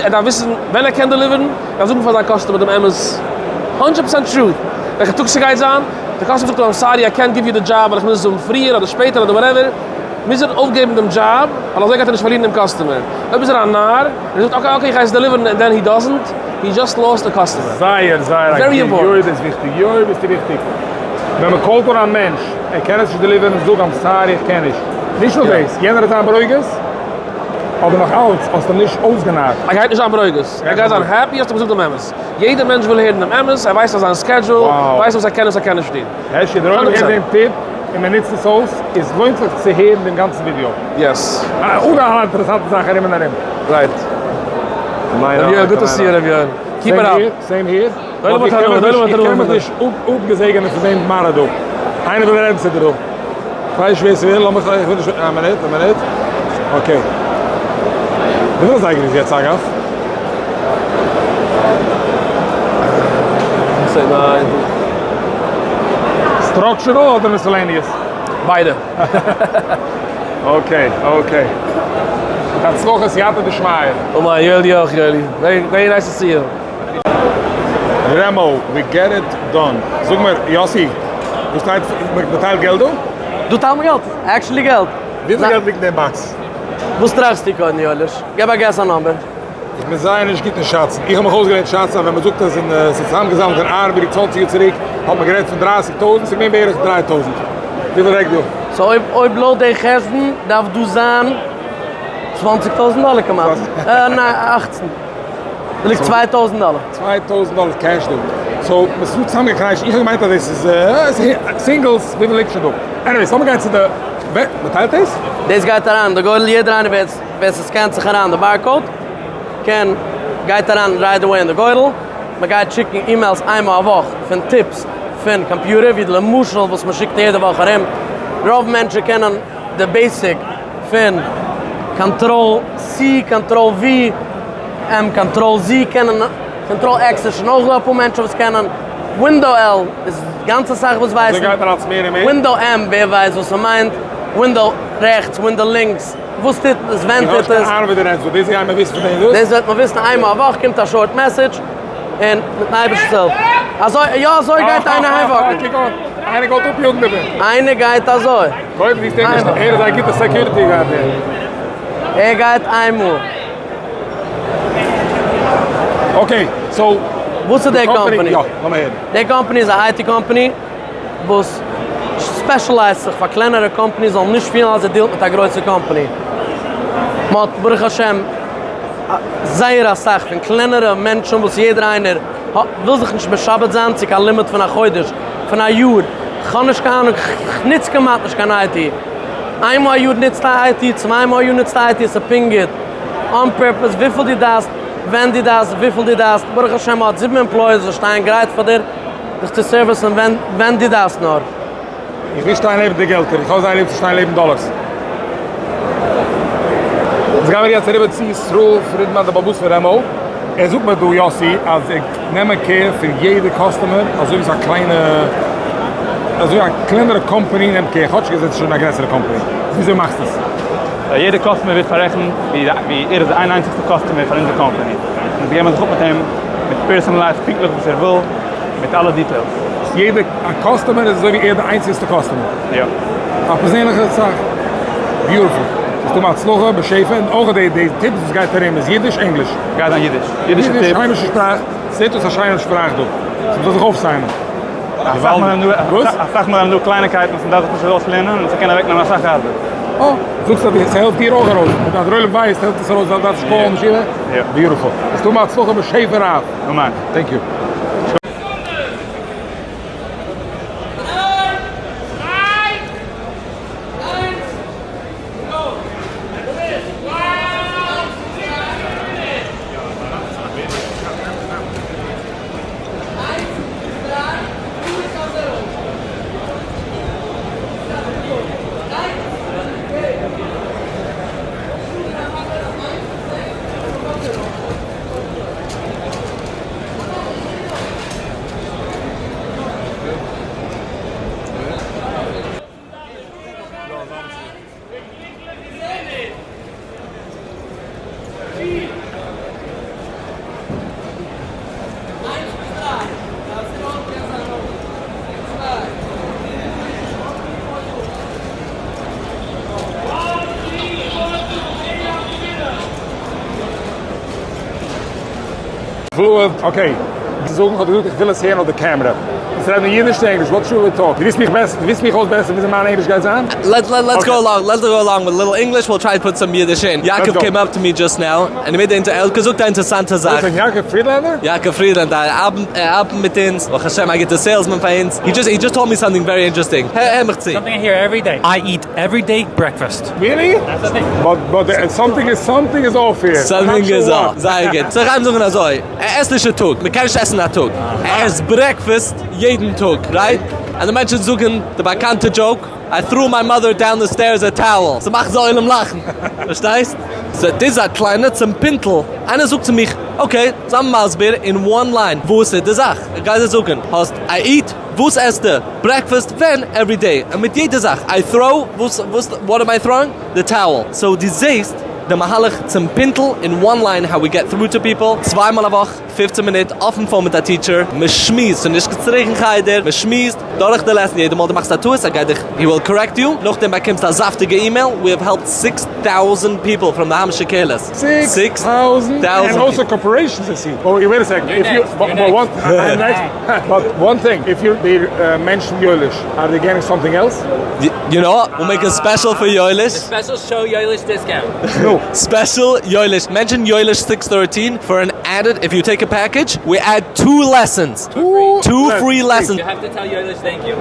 ער דארף וויסן ווען ער קען deliver ן, ער דארף זאגן פאר זיין customer דעם אמת, הונדרעט percent truth, וועלכע טאג ס'גייט זיין, די customer זאגט אים I'm sorry I can't give you the job ווייל איך מוז עס האבן פריער אדער שפעטער אדער whatever, מוז ער אויפגעבן דעם דזשאב ווייל אזוי גייט ער נישט פארלירן דעם customer. אויב איז ער א נאר און ער זאגט okay okay איך גיי עס deliver ן and then he doesn't, he just lost the customer. זייער זייער א גוט, יוי ביסט וויכטיג, יוי ביסטו וויכטיג. ווען מען call ט אן א מענטש ער קען עס נישט deliver ן זאג I'm sorry איך קען נישט. נישט נאר דאס, יענער וועט זיין ברוגז, אבער נאך אלץ האסטו אים נישט אויסגענארט. ער גייט נישט זיין ברוגז, ער גייט זיין happy האסט אים געזאגט דעם אמת. יעדער מענטש וויל הערן דעם אמת, ער ווייסט אז זיין schedule, ווייסט וואס ער קען און וואס ער קען נישט טון. הערשי, דער עולם הערט דעם tip און מען נוצט עס אויס, עס לוינט זיך צו הערן דעם גאנצן ווידיאו. Yes. אן אלע אינטערעסאנטע זאכן ארום און ארום. Right. ר' יואל, good to see you ר' יואל. Keep it up. Same here. איך קען מיך נישט אפגעזעגענען פון דעם מראה דא. איינער וויל רעדן צו דיר דא. כ'ווייס נישט ווער ס'וויל, לאמיך, איך וויל נישט, א מינוט, א מינוט. Okay. וויפיל אזייגער איז יעצט אגב? Structural אדער miscellaneous? ביידע. Okay, okay. מיט הצלחה סייעתא דשמיא. אמן, יואלי אויך יואלי. Very nice to see you. רעמאו, we get it done. זאג מיר, יאסי, וואס טייט מען טיילט געלט דא? דא טיילט מען געלט, actually געלט. וויפיל געלט ליגט אין דעם box? וואס טראכסטו קודם יואליש? געב א guess א number. איך בין זייער נישט גוט אין שאצן. איך האב מיך אויסגעלערנט שאצן אז ווען מען זאגט אז אין ס'איז צוזאמגעזאמלט אין ארבערי צוואנציג יאר צוריק האט מען גערעדט פון דרייסיג טויזנט, ס'איז געווען בערך דריי טויזנט. וויפיל רעגט דא? So אויב אויב לויט די חשבון דארף דא זיין צוואנציג טויזנט דאלער כמעט. ניין אכצן. דא ליגט 2000 דאלער. 2000 דאלער cash דא. So, עס איז דא צוזאמגעקריישט. איך האב געמיינט אז דאס איז singles, וויפיל ליגט שוין דא? Anyways, לאמיר גיין צו די, ווער מ'טיילט דאס? דאס גייט אריין די גורל, יעדער איינער ווער ווער ס' scan ט זיך אריין די barcode קען גייט אריין right away אין די גורל. מ'גייט שיקן emails איינמאל א וואך פון tips פון קאמפיוטער, ווי למשל וואס מ'שיקט יעדע וואך ארום. רוב מענטשן קענען די basic פון control C, control V, M, control Z קענען, control X איז שוין אויך דא אפאר מענטשן וואס קענען, window L איז גאנץ אסאך וואס ווייסן, אזוי גייט מען אלס מער און מער. Window M ווער ווייסט וואס ס'מיינט, window רעכטס, window לינקס. וואס טוט עס, ווען טוט עס. דאס גייט מען וויסן פון דעם דאס? דאס וועט מען וויסן איינמאל א וואך קומט א short message און מיטן אייבערשטנ'ס הילף. אזוי, יא אזוי גייט איינער אהיים walk ן. קוק אן, איינער גייט אפיאגן דערפון. איינער גייט אזוי. קודם זיסט ער נישט, ער איז א גוטע security guard דער. ער גייט איינמאל. okay, so. וואס איז די קאמפאני? יא, לאמיר הערן. די קאמפאני איז א IT קאמפאני וואס specialize ט זיך פאר קלענערע companies זאלן נישט פילן אז זיי deal ט מיט א גרויסע קאמפאני. מען האט ברוך השם זייער אסאך פון קלענערע מענטשן וואס יעדער איינער האט וויל זיך נישט משעבד זיין צו קיין לימוד פון א חודש, פון א יאר, כ'האב נישט קיין אהנונג, כ'נוץ כמעט נישט קיין IT. איינמאל א יאר נוצט א IT, צוויי מאל א יאר נוצט א IT, ס'איז פונקט גוט. on purpose, וויפיל דו דארפסט, ווען דו דארפסט, וויפיל דו דארפסט, ברוך השם מ'האט זיבן employees וואס שטייען גרייט פאר דיר דיך צו service ן ווען ווען דו דארפסט נאר. איך וויל שטיין לעבן די געלטער, איך האב זייער ליב צו שטיין לעבן דאלארס. אונז גיימיר יעצט אריבער צו ישראל פרידמאן דער בעל הבית פון רעמאו, ער זאגט מיר דא יאסי אז זיי נעמען care פון יעדע customer אזוי ווי ס'איז א קליינע אזוי א קלענערע קאמפאני נעמט care, כאטשיג עס איז שוין א גרעסערע קאמפאני, וויאזוי מאכסטו עס? יעדע customer ווערט פאררעכנט ווי ער איז די איין איינציגסטע customer פאר אונזער קאמפאני, אונז געבן זיך אפ מיט אים מיט personalized פונקטליך וואס ער וויל מיט אלע details. יעדע customer איז אזוי ווי ער די איינציגסטע customer. יא. א פערזענליכע זאך. beautiful. ס'איז דא מהצלחה בשפע און אויך די די tips וואס גייט ארום איז אידיש ענגליש. גייט זיין אידיש. אידישע אידיש tips. היימישע שפראך. זעט אויס א שיינע שפראך דא. ס'מוז זיך אויף sign ען. אסאך מאל זענען דא אסאך מאל זענען דא קלייניקייטן וואס מ'דארף זיך פשוט אויסלערנען און ס'קען אוועקנעמען אסאך ארבעט. אה, זאגסט אז ס'העלפט דיר אויך ארויס. מיט אז דער עולם ווייסט העלפט עס ארויס ווייל דארפסט נישט call ן משוגע. יא. beautiful. ס'איז דא מהצלחה בשפע רב. אמן. thank you. Okay, זאגן האט געזאגט איך וויל עס הערן אויף די קעמרע. אונז רעדן אידיש צו ענגליש, what should we talk? דו ווילסט מיך בעסער, דו ווילסט מיך אויס בעסער וויאזוי מיין ענגליש גייט זיין? Let's let's go along, let's go along with a little English, we'll try to put some Yiddish in. Yaakov came up to me just now, and he made the ער האט געזאגט א אינטערעסאנטע זאך. וואס איז יעקב פרידלענדער? יעקב פרידלענדער, ער ארבעט מיט אונז, ברוך השם א גוטער salesman פאר אונז, he just he just told me something very interesting, הער מיך צו. Something I hear every day, I eat every day breakfast. Really? But but something is something is off here. Something is off. זייער גוט. סאו איך גיי אים זאגן אזוי, ער עסט נישט א טאג, מען קען נישט עסן א טאג. ער עסט breakfast יעדן טאג, right? און די מענטשן זאגן די באקאנטע joke, I threw my mother down the stairs a towel. ס'מאכט די עולם לאכן. פארשטייסט? סאו דאס איז א קליינע צום פינטל. איינער זאגט צו מיך, okay, זיי מסביר אין one line וואס איז די זאך. איך גיי דיר זאגן, האסט I eat, וואס עסטו? Breakfast ווען? Every day. און מיט יעדע זאך. I throw, וואס וואס what am I throwing? The towel. So דו זעהסט די מהלך צום פינטל אין one line how we get through to people, צוויי מאל א וואך, פופצן מינוט, אויפן phone מיט א teacher, מען שמועסט, ס'איז נישט צוריק אין חדר, מען שמועסט דורך די lesson, יעדע מאל דו מאכסט א טעות ער גייט דיך, he will correct you, נאכדעם באקומסטו א זאפטיגע email, we have helped six thousand people from the היימישע קהילות. Six thousand? And also corporations I see. Oh wait a second, if you, but one, I'm next, but one thing, if you they mention Yoelish, are they getting something else? You know what, we'll make a special for Yoelish. A special show Yoelish discount. No. Special Yoelish. Mention Yoelish 613 for an added, if you take a package, we add two lessons. Two, two free lessons. You have to tell Yoelish thank you.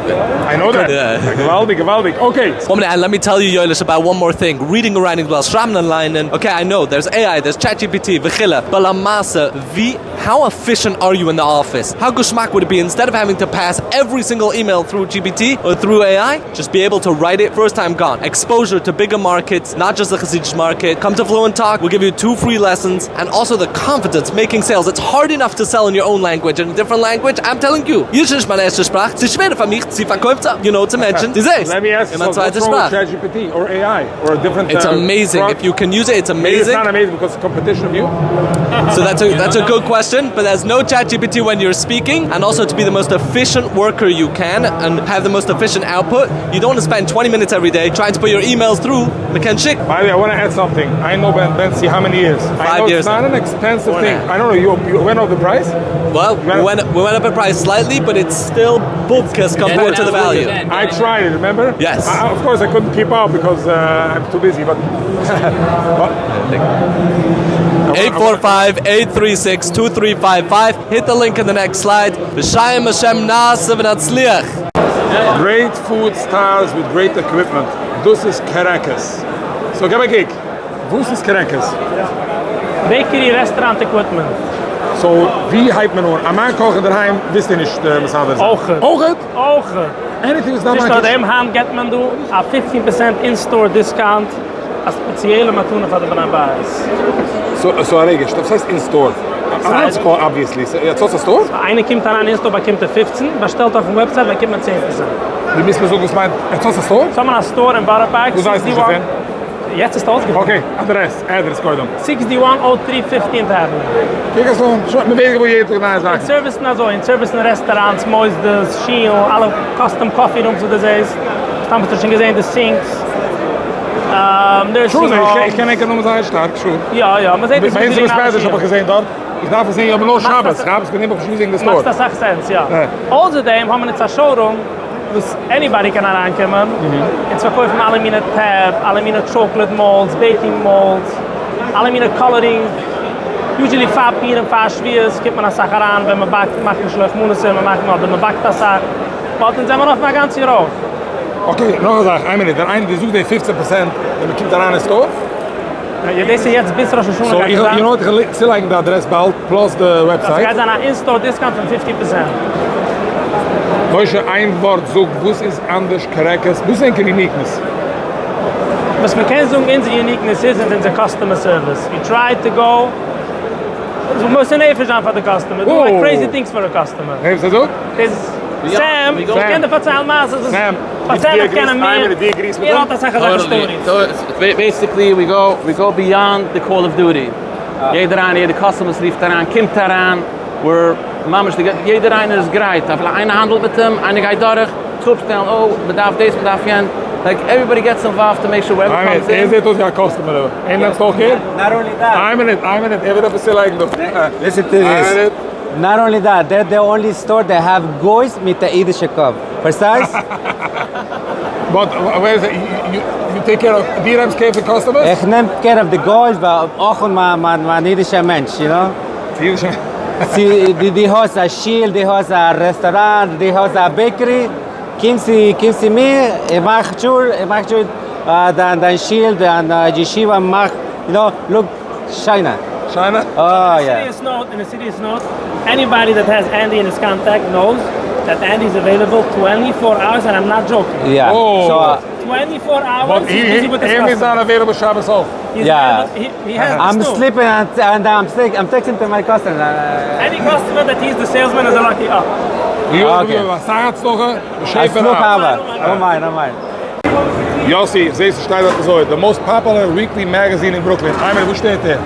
I know that. Yeah. Gewaldig, gewaldig. Okay. One minute, and let me tell you, Yoelish, about one more thing. Reading and writing well, שרייבן און ליינען. Okay, I know, there's AI, there's ChatGPT, וכו'. But למעשה, ווי, how efficient are you in the office? How געשמאק would it be instead of having to pass every single email through GPT or through AI, just be able to write it first time gone. Exposure to bigger markets, not just the Hasidic market. Come to Fluent Talk, we'll give you two free lessons and also the confidence making sales. It's hard enough to sell in your own language. In a different language, I'm telling. telling you, אידיש איז נישט מיין ערשטע שפראך, ס'איז שווערער פאר מיך צו פארקויפן צו, you know, צו מענטשן, דו זעסט, אין מיין צווייטע שפראך. It's amazing, if you can use it, it's amazing. So that's a that's a good question, but there's no ChatGPT when you're speaking, and also to be the most efficient worker you can, and have the most efficient output, you don't want to spend twenty minutes every day trying to put your emails through, מ'קען שיקן. By the way, I want to add something, I know Ben Bentzi how many years? Five years. It's not an expensive thing, I don't know, you went up the price? Well, we went up in price slightly, but it's still bubkes compared to the value. I tried it, remember? Yes. Of course I couldn't keep up because I'm too busy, but eight four five eight three six two three five five, hit the link in the next slide, בשם השם נעשה ונצליח. Great food styles with great equipment, דאס איז קערעקעס. So געב א קוק, וואס איז קערעקעס? Bakery restaurant equipment. So ווי הייבט מען אן? א מאן קאך אינדערהיים וויסט איר נישט מסדר זיין? אויכעט. אויכעט? אויכעט. Anything וואס דארף נישט א נאר דעם, היינט געבט מען דא א פופצן פערסענט in-store discount, א ספעציעלע מתנה פאר די בני בית. So א רגע, שטאפ, וואס הייסט in-store? אליינס קאך obviously, יעצט האסט א store? איינער קומט אריין אין store באקומט ער פופצן, באשטעלט אויפן website באקומט מען צען פערסענט. דו מוזט מיר זאגן וואס מיינט יעצט האסט א store? ס'האט מען א store אין בארא פארק, וואס ווייסט נישט דערפון? יעצט איז אויסגעפונען. Okay, אדרעס, אדרעס קודם. Sixty one o three Fifteenth Avenue. קוק עס אן, שוין, מ'ווערט געוואר יעדן טאג נייע זאכן. אונז service ן אזוי, אונז service ן רעסטאראנטס, מוסדות, שילן, אלע custom coffee rooms וואס דו זעסט, סתם האסטו שוין געזען די sinks, nursing homes. איך קען ענקער נאמען זייער שטארק, sure. יא יא, מ'זעט עס ביי אונז אין בית מדרש האב איך געזען דארט, איך דארף עס זען אבער נאר שבת, שבת בין איך נישט געזען די store. מאכט אסאך sense, יא. אויסער דעם האבן מיר אונז א showroom. וואס anybody קען אריינקומען, אונז פארקויפן אלע מיני טעפ, אלע מיני chocolate molds, baking molds, אלע מיני coloring, usually פאר פורים פאר שבועות קומט מען אסאך אריין ווען מען באקט, מאכט משלוח מנות און מען מאכט אדער מען באקט אסאך, but אונז זעמער אפן א גאנץ יאר אויך. Okay, נאך א זאך, איין מינוט, ווען איינער, דו זאגסט די פופצען פערסענט ווען מען קומט אריין אין store? יא דאס איז יעצט ביז ראש השנה גייט עס זיין. So you know what, איך וועל צולייגן די אדרעס באלד, plus די website. ס'גייט זיין א in-store discount פון fifty percent. משה איין ווארט זאג וואס איז אנדערש קרעקערס וואס איז ענקער uniqueness? וואס מען קען זאגן אונזער uniqueness איז איז אונזער customer service, we try to go זיך מוסר נפש זיין פאר די customer, do like crazy things פאר די customer. הער וואס ער זאגט? איז סעם, איך קען דיר פארציילן מעשות וואס פארציילן איך קען אים מער, ער האט אסאך אזעלכע stories. Basically we go we go beyond the call of duty, יעדער איינער יעדער customer וואס רופט אריין קומט אריין, we're ממש די יעדער איינער איז גרייט אפילו איינער האנדלט מיט אים איינער גייט דורך צו אפשטעלן אוי מען דארף דאס מען דארף יענץ, like everybody gets involved to make sure whoever comes in. ער זעט אויס ווי א customer, ער נעמט אויך care? איין מינוט איין מינוט ער וויל עפעס צולייגן דא. Listen to this. Not only that, they're the only store that have גויס מיט א אידישע קאפ. פארשטייסט? But where is you you take care of די נעמסט care פון customers? איך נעם care אויף די גויס ווייל אויך מיין אידישע מענטש, you know. אידישע? די האסט א שיל, די האסט א רעסטאראנט, די האסט א bakery, קום צו קום צו מיר, איך מאך sure, איך מאך sure דיין דיין שיל, דיין ישיבה מאכט, you know, look שיינע. שיינע? אה יא. In a serious note, anybody that has Andy in his contact knows that Andy is available twenty four hours and I'm not joking. יא. So. Twenty four hours he's busy with his customers. אים איז זיין available שבת אויך. יא. I'm sleeping and I'm texting to my customer. Any customer that he's the salesman is a lucky up. Okay. אסאך הצלחה, בשפע רב. אמן אמן. יאסי, איך זעה ס'שטייט דארט אזוי, the most popular weekly magazine אין ברוקלין, איין מינוט וואו שטייט ער?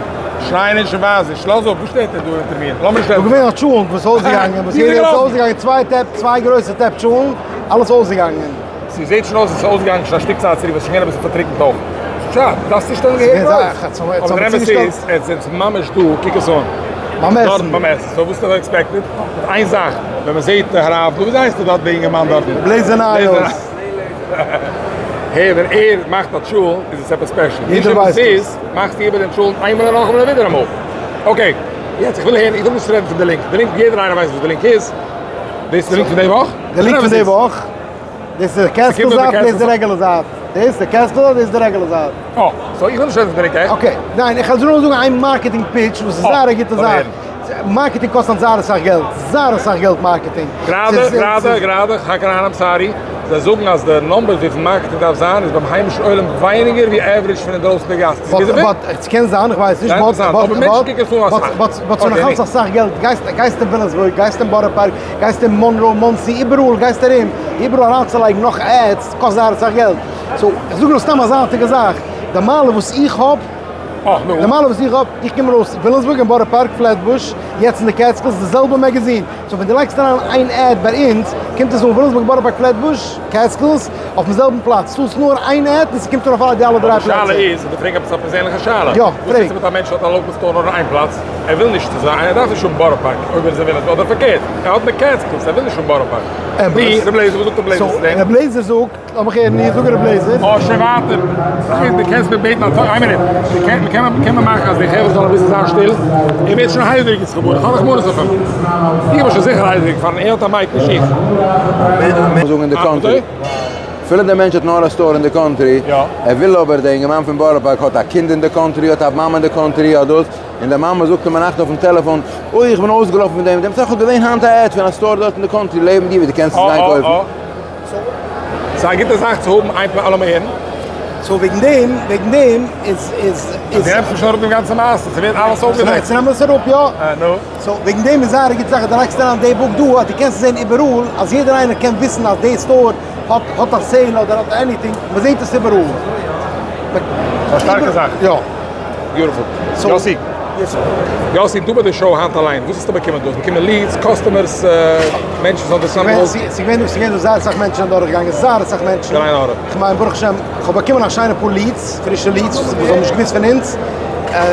שריי נישט און ווייז נישט, לאז אפ, וואו שטייט ער דא אונטער מיר? לאמיר נישט רעדן. דא געווען א טשולענט וואס איז אויסגעגאנגען, וואס יעדער איז אויסגעגאנגען, צוויי טעפ, צוויי גרויסע טעפ טשולענט, אלעס אויסגעגאנגען. ס'זעט שוין אויס אז ס'איז אויסגעגאנגען שוין א שטיק צייט צוריק, וואס איז שוין געווען אביסל פארטריקנט אויך. שאד, דארפסט צושטעלן געהעריג אויס. אבער דער אמת איז, עטס זענטס ממש דא, קוק עס אן. ביים עסן. דארט ביים עסן. So וואס האסטו expected? איין זאך, ווען מ'זעט הרב, דא וויאזוי הייסט ער דארט דער אינגערמאן דארטן? בלעזער נייהויז. העי, ווען ער מאכט א טשולנט איז עס עפעס special. יעדער ווייסט דאס. מאכסטו איבער דעם טשולנט איינמאל און נאכאמאל און ווידעראמאל. Okay, יעצט איך וויל הערן, איך וויל נישט רעדן פון די link. די link, יעדער איינער ווייסט וואס די link איז. דאס איז די link פון די וואך? די link פון די וואך? דאס איז די קעסטל זייט, דאס איז די regular זייט. דאס איז די קעסטל זייט, דאס איז די regular זייט. אה, so איך וויל נישט רעדן פון די link, עכט. Okay, ניין, איך וועל דיר נאר זאגן איין marketing pitch וואס איז זייער א גוטע זאך. Marketing קאסט היינט זייער אסאך געלט, זייער אסאך געלט marketing. גראדע, גראדע, גראדע, כ'האק אריין, I'm sorry. זיי זאגן אז די numbers וויפיל marketing דארף זיין איז ביים היימישן עולם ווייניגער ווי average פון אינדרויסן די גאס. but but ס'קען זיין, איך ווייס נישט, but but but but but ס'איז נאכאלץ אסאך געלט, גייסט גייסט אין וויליאמסבורג, גייסט אין בארא פארק, גייסט אין מאנרא, מאנסי, איבעראל גייסט ארום, איבעראל אריינצולייגן נאך ads קאסט זייער אסאך געלט, so איך זאג נאר סתם א זייטיגע זאך, די מעלה וואס איך האב, די מעלה וואס איך האב, איך קום ארויס וויליאמסבורג און בארא פארק, פלעטבוש, יעצט אין די קעטסקילס, די זעלבע magazine, so ווען דו לייגסט אריין איין ad ביי אונז, קומט עס אן וויליאמסבורג בארא פארק פלעטבוש, קעטסקילס, אויפן זעלבן פלאץ, צאלסט נאר איין ad און ס'קומט אן אויף אלע די אלע דריי אבער די פלעצער. שאלה איז, דו פרעג עפעס א פערזענליכע שאלה. יא, וואס פרעג. טוט זיך מיט א מענטש וואס האט א local store נאר אין איין פלאץ, ער וויל נישט צו זיין, ער דארף נישט האבן בארא פארק אויב ער איז אין וויליאמסבורג, אדער פארקערט, ער האט אין די קעטסקילס, ער וויל נישט האבן בארא פארק. אמת. נו, ר' לעזער, וואס זאגט ר' לעזער צו דעם? so, ר' לעזער זאגט. לאמיך הערן איר זאגן ר' לעזער. אה שוין ווייטער. דו קענסט מיר בעטן א טובה? איין מינוט. קען מען מאכן אז די חברה זאלן אביסל זיין שטיל? ער ווערט שוין הייזעריג יצחק ברוך, איך האב רחמנות אויף אים. איך בין שוין זיכער הייזעריג פארן ער האט א mic נישט איך. זאגן אין די country. אפילו דער מענטש האט נאר א store אין די country, ער וויל אבער דער אינגערמאן פון בארא פארק האט א קינד אין די country, האט א מאמע אין די country, האט דאס, און די מאמע זאגט אים ביינאכט אויפן טעלעפאן, אוי איך בין אויסגעלאפן פון דעם און דעם, סא איך האב געזען היינט א ad פון א store דארט אין די country לעבן דיר ווי דו קענסט עס גיין קויפן. ס'איז א גוטע זאך צו האבן איין פלאץ, לאמיר הערן. so וועגן דעם, וועגן דעם איז, איז, איז. דו נעמסט נישט אראפ דעם גאנצע מעשה, ס'ווערט אלעס אויפגעדעקט. צו נעמען עס אראפ, יא. אה, נו. so וועגן דעם איז זייער א גוטע זאך אז דו לייגסט אריין די book דא, אז דו קענסט זען איבעראל, אז יעדער איינער קען וויסן אז די store האט, האט א sale אדער האט anything, מ'זעט עס איבעראל. א שטארקע זאך. יא. beautiful. יאסי. יאסי, דו ביי די show היינט אליין, וואס האסטו באקומען דא? האסט באקומען leads, customers, מענטשן וואס האבן דאס צוזאמגעהאלטן? ס'איז געווען ס'איז געווען דא זייער אסאך מענטשן זענען דורכגעגאנגען, זייער אסאך מענטשן. קיין עין הרע. כ'מיין ברוך השם, כ'האב באקומען א שיינע פאר leads, פרישע leads וואס האבן נישט געוואוסט פון אונז,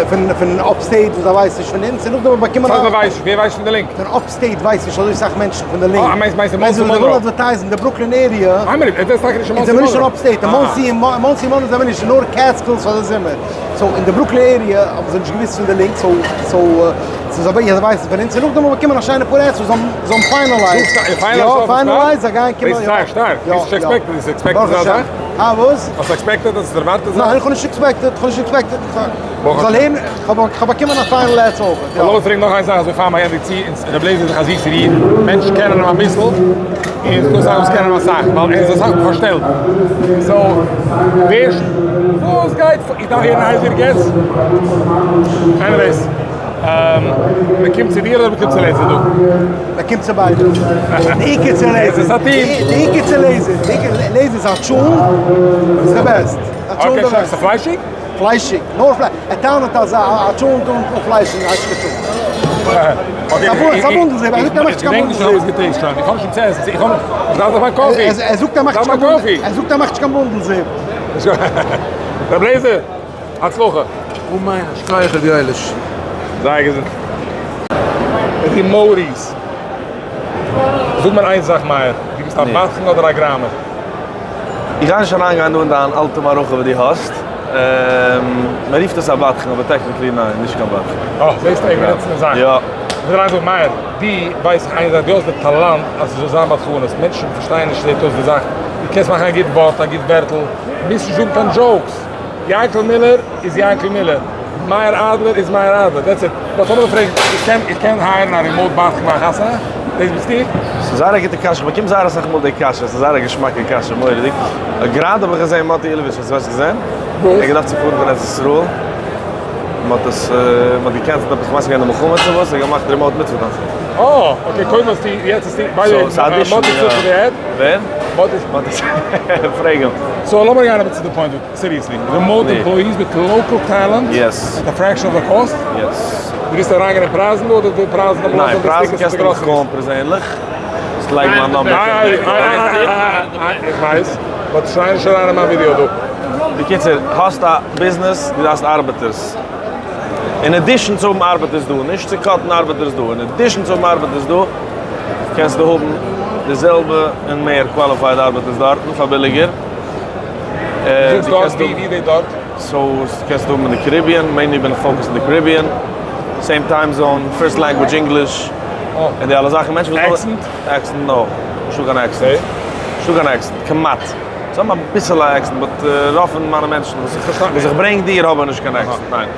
פון פון upstate וואס זיי ווייסן נישט פון אונז, און נאכדעם האב איך באקומען א. וואס הייסט מ'ווייסט נישט? ווער ווייסט פון די link? פון upstate ווייסן נישט אזוי סאך מענטשן פון די לינק. אה, מיינסט מיינסט אין מאנסי זיי ווילן מאנרא. advertise ן די ברוקלין area. איין מינוט, ער איז טאקע נישט אין אונז מאנסי זעמיר נישט אין מאנרא. upstate, אין מאנסי מאנסי מאנרא זעמיר נישט, נאר קעטסקילס פאר די זומער. so אין די ברוקלין area האבן זיי נישט געוואוסט פון די link, so so ס'איז אבער זיי ווייסן פון אונז, און נאכדעם האבן באקומען א שיינע פאר ads וואס זיי האבן finalized. יא finalized, זיי גייען קומען. דאס איז זייער שטארק, דאס איז נישט expected, איז expected אזא זאך? אה וואס? האסט expected אז עס איז ערווארטעט אזא זאך? ניין איך האב נישט expected, איך האב נישט expected. זאל הערן, איך האב באקומען א final ads אויך. יא. לאמיר פרעגן נאך איין זאך אזוי פאר מען ענדיגט צו, אונז ר' לעזער איז דאך א זיסער איד, מענטשן קענען אים אביסל, און ס'דא אסאך וואס קענען אים אסאך, ווייל ער איז אסאך פארשטעלט. so ווער וואס גייט פאר? איך דארף הערן הייזעריג יעצט? anyways, מען קומט צו דיר אדער מען קומט צו לעזער דא? מען קומט צו ביידע. די עיקר צו לעזער. עס איז א team. די עיקר צו לעזער. די עיקר לעזער איז א טשולנט איז די best. okay, ס'איז פליישיג? פליישיג, נאר פלייש, ער טענה'ט אז א טשולנט אן פלייש איז נישט קיין טשולנט. ס'א בונדל זיפ, ער זאגט ער מאכט נישט קיין בונדל זיפ. איך האב נישט צו עסן, איך האב איך דארף דאך מיין coffee. ער זאגט ער מאכט נישט קיין בונדל, ער זאגט ער מאכט נישט קיין בונדל זיפ. ר' לעזער, הצלחה. אמן, שכוח ר' יואליש. זיי געזונט. די מאוריס. זאג מיר איין זאך מאיר, דו ביסט א בדחן אדער א גראמער? איך גיי נישט אריינגיין דא אין דיין אלטע מערכה וואס דו האסט. מען רופט עס א בדחן אבער technically ניין, נישט קיין בדחן. אה, זעסט איך בין צו די זאך. יא. איך וויל אריין זאגן מאיר, דו ווייסט איך איין זאך, דו האסט די טאלאנט אז ס'זאל זיין בדחנות, מענטשן פארשטייען נישט זעט אויס די זאך, דו קענסט מאכן א גוט ווארט, א גוט ווערטל, מוזט נישט זאגן קיין jokes. יענקל מילער איז יענקל מילער, מאיר אדלער איז מאיר אדלער, that's it. but לאמיר דיך פרעגן, איך קען איך קען hire ן א remote בדחן ביי א חתונה? דאס ביסטו? ס'איז זייער א גוטע קשיא, איך באקום זייער אסאך מאל די קשיא, ס'איז זייער א געשמאקע קשיא, מורא'דיג. גראדע האב איך געזען מאטי אילאוויטש, האסט עס געזען? וואס? ער האט געדארפט צו פארן קיין ארץ ישראל, מ'האט עס, מ'האט גע cancel ט עפעס, כ'ווייס נישט געווען די מלחמה צו וואס, ער האט געמאכט remote מצוה טאנצן. אה, okay, קודם האסטו, יעצט האסטו, by the way, מאטי צו די ad? ווער? מאטי. מאטי, פרעג אים. so לאמיר גיין אבער צו די point. seriously, remote employees מיט local talent at a fraction of the cost? yes. דו ווילסט אריינגיין אין פרייזן דא אדער די פרייזן האבן ניין, פרייזן קענסטו מיך call ן פערזענליך. זאלסט לייגן מיין number. איך ווייס, but שריי נישט אריין אין מיין ווידיאו דא. בקיצור, האסט א ביזנעס, דו דארפסט ארבעטערס. in addition צו האבן ארבעטערס דא, נישט צו cut ן ארבעטערס דא, in addition צו האבן ארבעטערס דא, קענסטו האבן די זעלבע און מער qualified ארבעטערס דארטן פאר ביליגער. זאגסט דארט ווי ווי די דארט? so קענסט האבן אין די Caribbean, mainly בין איך focused אין די Caribbean, same time zone, first language English, און די אלע זאכן, מענטשן וואס. accent? accent no, נישטא קיין accent, נישטא קיין accent, כמעט, זיי האבן אביסעלע accent but רוב פון מיינע מענטשן וואס איך ברענג דיר האבן נישט קיין accent, ניין.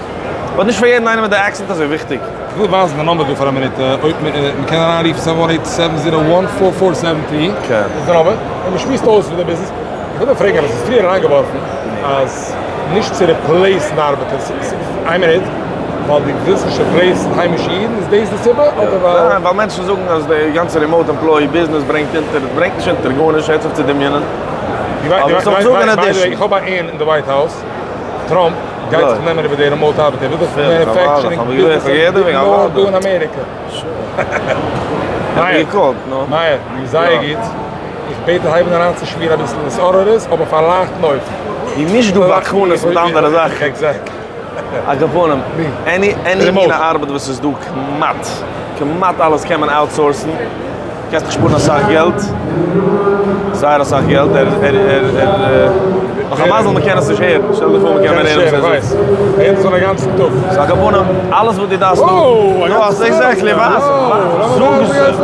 but נישט פאר יעדן איינעם איז די accent אזוי וויכטיג. איך וויל ווייזן די number דא פאר א מינוט, אויב מען קען אריין רופן seven one eight seven zero one four four seven three, איז די number, און מען שמועסט אויס פון די ביזנעס. איך וויל דיר פרעגן עפעס, האסט פריער אריינגעווארפן אז נישט צו replace ן ארבעטערס, איין מינוט, ווייל דו ווילסט נישט replace ן היימישע אידן, איז דאס די סיבה אדער ווייל. ניין, ווייל מענטשן זאגן אז די גאנצע remote employee ביזנעס ברענגט אונטער, עס ברענגט נישט אונטער גארנישט, הערטס אויף צו דמיונ'ען. אבער ס'זאל זאגן אין addition. איך האב א אין אין די White House, טראמפ גייט זיך נעמען איבער די remote ארבעט, ער וויל דאך manufacturing ביזנעס נאר דא אין אמעריקע. מאיר, דו ביסט זייער גוט, איך בעט דיר הייב אן אריינצושמירן אביסל התעוררות, אבער אויף א לייכטן אופן. דו מישט דא בדחנות מיט אנדערע זאכן. Exactly. על כל פנים, any any מינע ארבעט וואס איז דא כמעט, כמעט אלעס קען מען outsource ן, קענסט דיך שפארן אסאך געלט, זייער אסאך געלט, ער ער ער ער נאך א מזל מען קען עס נישט הערן, שטעל דיך פאר מען קען ווען הערן וואס ער זאגט. ער הערט עס אן א גאנצן טאג. סאו על כל פנים, אלעס וואס דו דארפסט האבן, דו האסט exactly ווייס, זאג עס.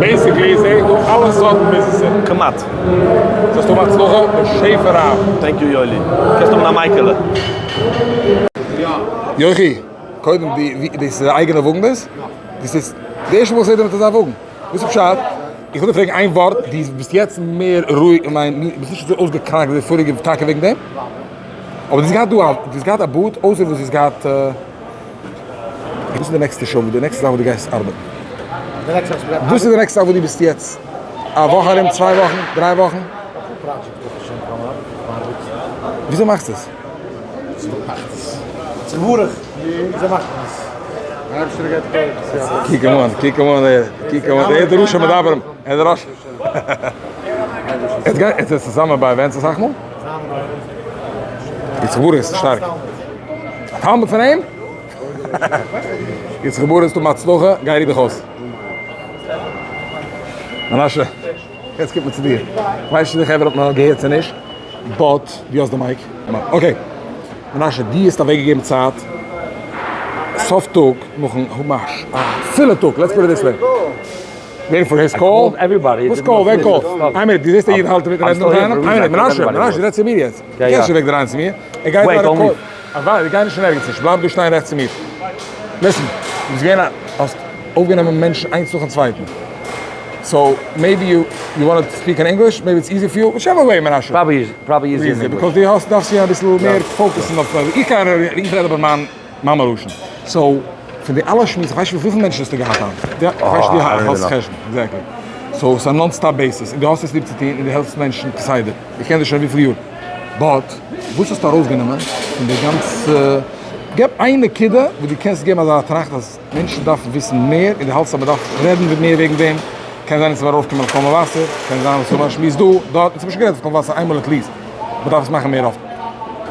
Basically זעה איך דא אלע סארטן ביזנעסער. כמעט. זאלסט האבן הצלחה בשפע רב. Thank you יואלי. קענסט האבן א מייקעלע. יוחי, קודם די דאס איז א אייגענע וואגן דאס? דאס איז די ערשטע מאל איך זעה דיר מיט אזא וואגן. וואס איז פשט? איך וויל דיר פרעגן איין ווארט, דו ביסט יעצט מער רואיג, איך מיין, ביסט נישט אזוי אויסגעקראנקט ווי די פאריגע טאקע וועגן דעם? אבער דו האסט געהאט דא א, דו האסט געהאט א boot, אויסער וואס דו האסט געהאט. וואס איז די נעקסטע show, די נעקסטע זאך וואס דו גייסט ארבעטן? וואס איז די נעקסטע זאך וואס דו ביסט יעצט? א וואך ארום, צוויי וואכן, דריי וואכן? וויאזוי מאכסטו עס? קוק אים אן, קוק אים אן, קוק אים אן, דער איז דער ראש המדברים, ער איז דער ראש. עטס גייט עטס צוזאמען ביי events אסאך מאל? יצחק ברוך איז שטארק. א תלמיד פון אים? יצחק ברוך האסט הצלחה, גיי רו דיך אויס. מנשה, יעצט קומט מען צו דיר. כ'ווייס נישט צו די חברה האט מען געהערט צו נישט, but דו האסט די mic. Okay. מנשה, דו האסט אוועקגעגעבן צייט סוף טאג נאכן האבן א פולע טאג, let's put it this way. Waiting for his call? וואס call? ווער call ט? איין מינוט, דו זעסט א איד האלט אינמיטן רעדן מיט איינעם? איין מינוט, מנשה, מנשה, דו רעדסט צו מיר יעצט. דו קענסט נישט אוועק דרייען צו מיר. ער גייט פאר א call. אוודאי, גיי נישט אין ערגעץ נישט, בלייב דא שטיין רעכטס צו מיר. Listen, דו ביסט געווען א, האסט אויפגענומען מענטשן איינס נאכן צווייטן. So, maybe you you want to speak in English, maybe it's easier for you, whichever way מנשה. Probably easier in English. Because דו האסט, דארפסט יא אביסל מער focus ן אויף, איך קען, איך רעד אבער מיין מאמע לשון. So, פון די אלע שמועסן, איך ווייס נישט וויפיל מענטשן האסטו געהאט היינט? איך ווייס נישט דו האסט חשבון, exactly. So, ס'איז א non-stop basis, און דו האסט עס ליב צו טון, און דו העלפסט מענטשן כסדר. איך קען דיר שוין וויפיל יאר. But, וואס האסטו ארויסגענומען פון די גאנצע, געב איין נקודה וואס דו קענסט געבן אזא טראכט אז מענטשן דארפן וויסן מער, און דו האלטסט אז מ'דארף רעדן מער וועגן דעם, קען זיין אונז וועלן ארויפקומען אויף קול מבשר, קען זיין אונז האבן א שמועס דא, דארט, אונז האבן שוין גערעדט אויף קול מבשר איינמאל at least, מ'דארף עס מאכן מער אפט.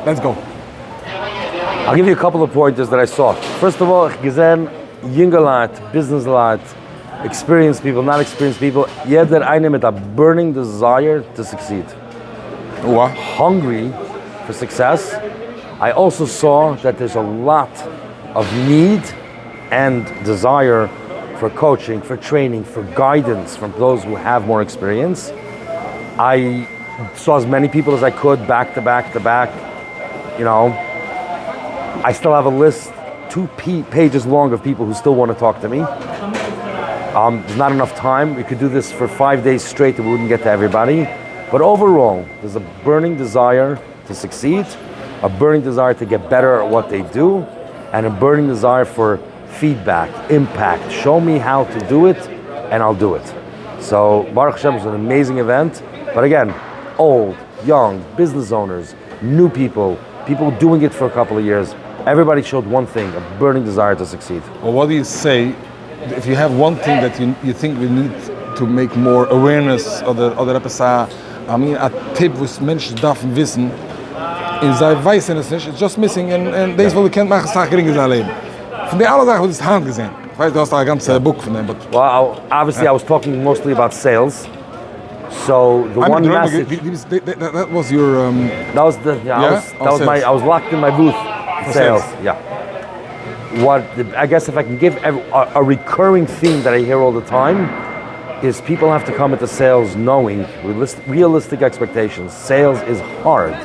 Let's go. I'll give you a couple of pointers that I saw. First of all, איך האב געזען יונגעלייט, ביזנעס לייט, experienced people, not experienced people, יעדער איינער מיט א burning desire to succeed. Hungry for success. I also saw that there's a lot of need and desire for coaching, for training, for guidance from those who have more experience. I saw as many people as I could back to back to back. You know, I still have a list two pages long of people who still want to talk to me. Um, there's not enough time. We could do this for five days straight and we wouldn't get to everybody. But overall, there's a burning desire to succeed, a burning desire to get better at what they do, and a burning desire for feedback, impact. Show me how to do it, and I'll do it. So Baruch Hashem was an amazing event. But again, old, young, business owners, new people, people doing it for a couple of years. Everybody showed one thing, a burning desire to succeed. Well, what do you say if you have one thing that you, you think we need to make more awareness אדער אדער עפעס א א מין א tip וואס מענטשן דארפן וויסן און זיי ווייסן עס נישט, it's just missing און און דאס וואלט געקענט מאכן אסאך גרינגער זייער לעבן. פון די אלע זאכן וואס דו האסט היינט געזען, איך ווייס דו האסט א גאנצע book פון דעם but. Well, obviously I was talking mostly about sales, so the one message. That was your. That was the, yeah, I was, that was my, I was locked in my booth. Sales, yeah. What, I guess if I can give a, a recurring theme that I hear all the time. איז people have to come into sales knowing realistic expectations, sales is hard,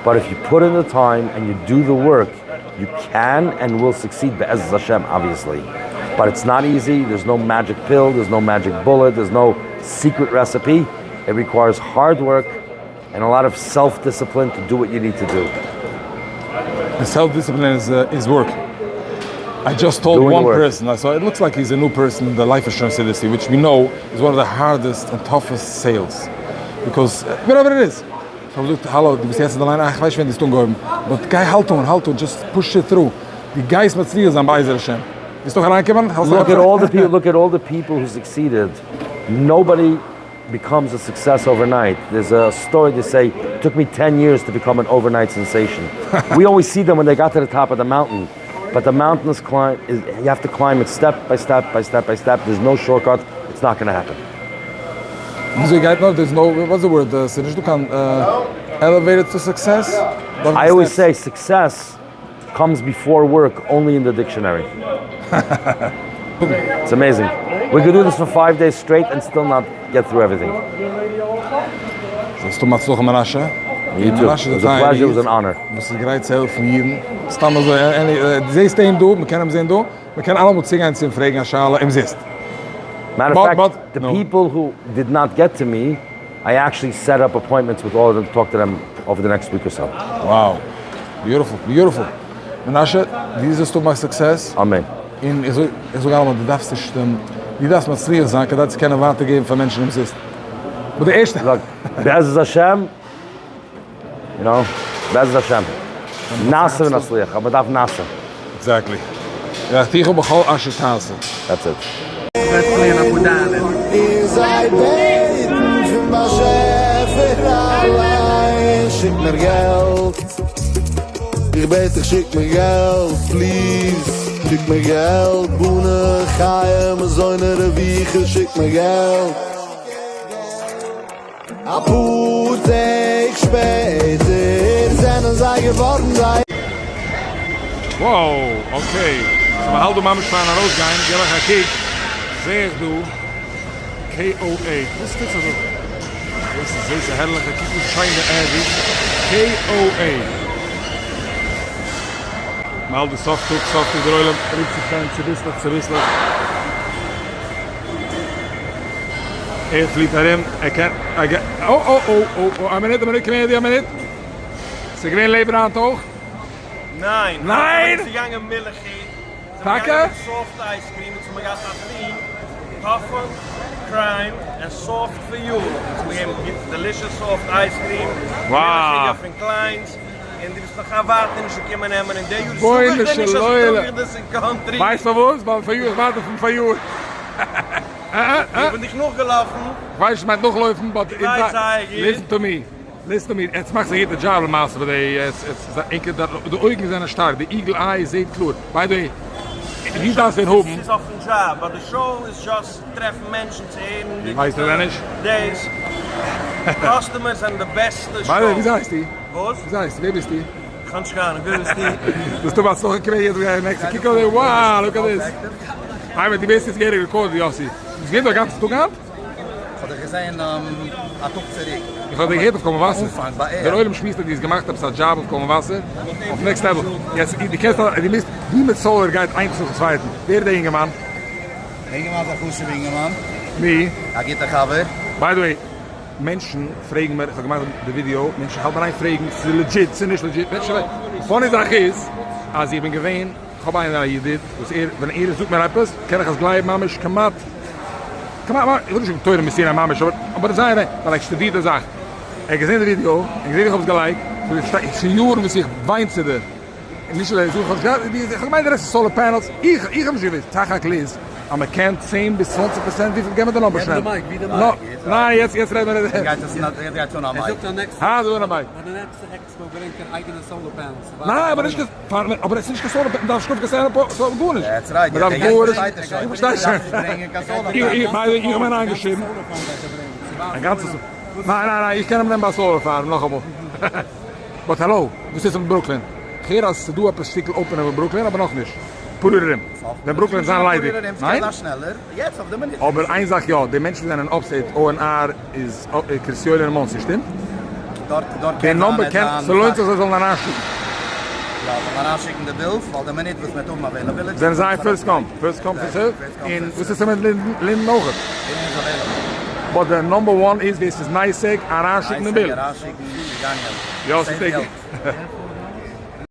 but if you put in the time and you do the work, you can and will succeed בעזרת השם obviously, but it's not easy, there's no magic pill, there's no magic bullet, there's no secret recipe, it requires hard work and a lot of self discipline to do what you need to do. די self discipline איז work. I just told one person, I saw it looks like he's a new person אין די life insurance industry, which we know is one of the hardest and toughest sales, because whatever it is. כ'האב געזאגט האלא דו ביסט יעצט אין די line, אה כ'ווייס נישט ווען דו האסט אנגעהויבן, but גיי האלט אן, האלט אן, just push it through, דו גייסט מצליח זיין בעזר השם. ווילסט אויך אריינקומען? Look at all the people, look at all the people who succeeded, nobody becomes a success overnight, there's a story they say, took me ten years to become an overnight sensation, we only see them when they got to the top of the mountain, but the mountain is climb, you have to climb it step by step by step by step, there's no shortcut, it's not gonna happen. וויאזוי גייט נאר? There's no, what's the word? ס'איז נישטא קיין elevator to success? I always say success comes before work only in the dictionary. It's amazing. We could do this for five days straight and still not get through everything. זאלסט האבן הצלחה מנשה. You too. It was a pleasure, it was an honor. וואס איז גרייט צו העלפן אידן. סתם אזוי, דו זעסט אים דא, מ'קען אים זען דא, מ'קען אלעמאל צוגיין צו אים פרעגן א שאלה אומזיסט. Matter of fact, the people who did not get to me, I actually set up appointments with all of them to talk to them over the next week or so. Wow. Beautiful, beautiful. מנשה, דו זאלסט האבן א success. אמן. און איך זאג, איך זאג אלעמאל, דו דארפסט נישט, דו דארפסט מצליח זיין כדי צו קענען ווייטער געבן פאר מענטשן אומזיסט. But די ערשטע. זאג, בעזרת השם, you know, בעזרת השם. נעשה ונצליח, אבער מ'דארף נעשה. Exactly. וברכתיך בכל אשר תעשה. That's it. און זיי בעטן פון באשעפער אליין, שיק מיר געלט, איך בעט דיך שיק מיר געלט, please, שיק מיר געלט, בני חיי מזוני רוויחי, שיק מיר געלט. אפאר טעג שפעטער זענען זיי געווארן זייער. Wow, okay, so מ'האלט דא ממש פארן ארויסגיין, געב איך א קוק, זעה איך דא KOA, וואס טוט זיך דא? דאס איז זיסע הערליכע, קוק ווי שיין די ad איז, KOA. מ'האלט דא סוף טאג, סוף טאג, דער עולם רוקט זיך שוין צוביסלעך צוביסלעך. ער פליט ארום, ער קען, ער גייט, או או או או או, א מינוט א מינוט קום אהער דו א מינוט, ס'איז געווען לעבער היינט אויך? ניין! ניין! ס'איז געגאנגען מילכיג, טאקע? Soft ice cream, און ס'האט געהאט א theme, tough crime and soft for you, און ס'האט געגעבן delicious soft ice cream, מילכיגע פון קליינס, און דו ביסט נאך א ווייטער נישט געקומען נעמען, און די יאר זאג איך דיר נישט אז טראג איך דאס אין קאנטרי. ווייסט פארוואס? ווייל פאריאר איך ווארט פון פאריאר. איך בין דיך נאכגעלאפן. כ'ווייס נישט מיינט נאכלויפן but listen to me listen to me עטס מאכטס א גוטע דזשאב למעשה ביי די עס איז ענקער די אויגן זענען שטארק די eagle eye זעהט קלאר by the way ווי דארפסט ווען האבן. ס'איז אויפן דזשאב but די show איז just טרעפן מענטשן צו הערן די ווייסט ער נישט? דאס customers זענען די בעסטע show. By the way וויאזוי הייסטו? וואס? וויאזוי הייסטו? ווער ביסטו? כ'האב נישט קיין אהנונג, ווער ביסטו? ביסטו בהצלחה קומען יעצט גיי next קוק אויף די wow look at this. איי דו ווערסט יעצט געהעריג recorded יאסי. ביסט געווען דא א גאנצן טאג היינט? כ'האב דיך געזען א טאג צוריק. איך האב דיך געהערט אויף קול מבשר. דער עולם שמועסט אז דו האסט געמאכט עפעס א דזשאב אויף קול מבשר אויף next level. יעצט דו קענסט א דו מוזט ווי מיט solar גייט איינס נאכן צווייטן. ווער איז דער אינגערמאן? דער אינגערמאן איז א חשוב'ער אינגערמאן. מי? א גוטער חבר. By the way. מענטשן פרעגן מיר, איך האב געמאכט די ווידיאו, מענטשן האלטן אריין פרעגן צו ס'איז legit צו נישט legit, מענטשן פרעגן, די funny זאך איז אז איך בין געווען, איך האב איינער א ידיד וואס ער, ווען ער זאגט מיר עפעס קען איך עס גלייבן ממש כמעט, כמעט, איך וויל נישט זאגן תורה מסיני ממש, אבער אבער זייער ווייל ער שטודירט די זאך, ער האט געזען די ווידיאו, און געזען ווי איך האב עס געלייגט, שוין יארן וואס איך וויין צו די. נישט אזוי זאג איך האב נישט געהאט איך האב געמיינט די רעסט איז solar panels איך איך האב נישט געוויסט סך הכל איז אז מען קען צען ביז צוואנציג פערסענט וויפיל געב מיר די number שנעל ניין יעצט יעצט רעד מיר הא זאג אן א mic ניין אבער נישט קיין אבער עס איז נישט קיין solar panel מען דארף נישט קויפן קיין solar גארנישט מען דארף גארנישט איך פארשטיי שוין איך איך האב מיר אריינגעשריבן א גאנצע ניין ניין ניין איך קען אים נעמען ביי solar farm נאכאמאל. But hello, וואס איז אין ברוקלין? כ'הער אז ס'דא עפעס שטיקל opening אין ברוקלין אבער נאכנישט. אפאר יאר ארום ווען ברוקלין וועט זיין ליידיג, ניין? אבער איין זאך יא, די מענטשן זענען אפסטעיט, או ענד אר איז קרית יואל און מאנסי, שטימט? די נומבער קען, ס'לוינט זיך זיי זאלן אריינשיקן. זענען זיי פירסט קאם, פירסט קאם פירסט סערוו, און וואס איז מיט לינדן אויכעט? באט די נומבער וואן איז ווער ס'איז נייסעג אריינשיקן די ביל. יא ס'טעג.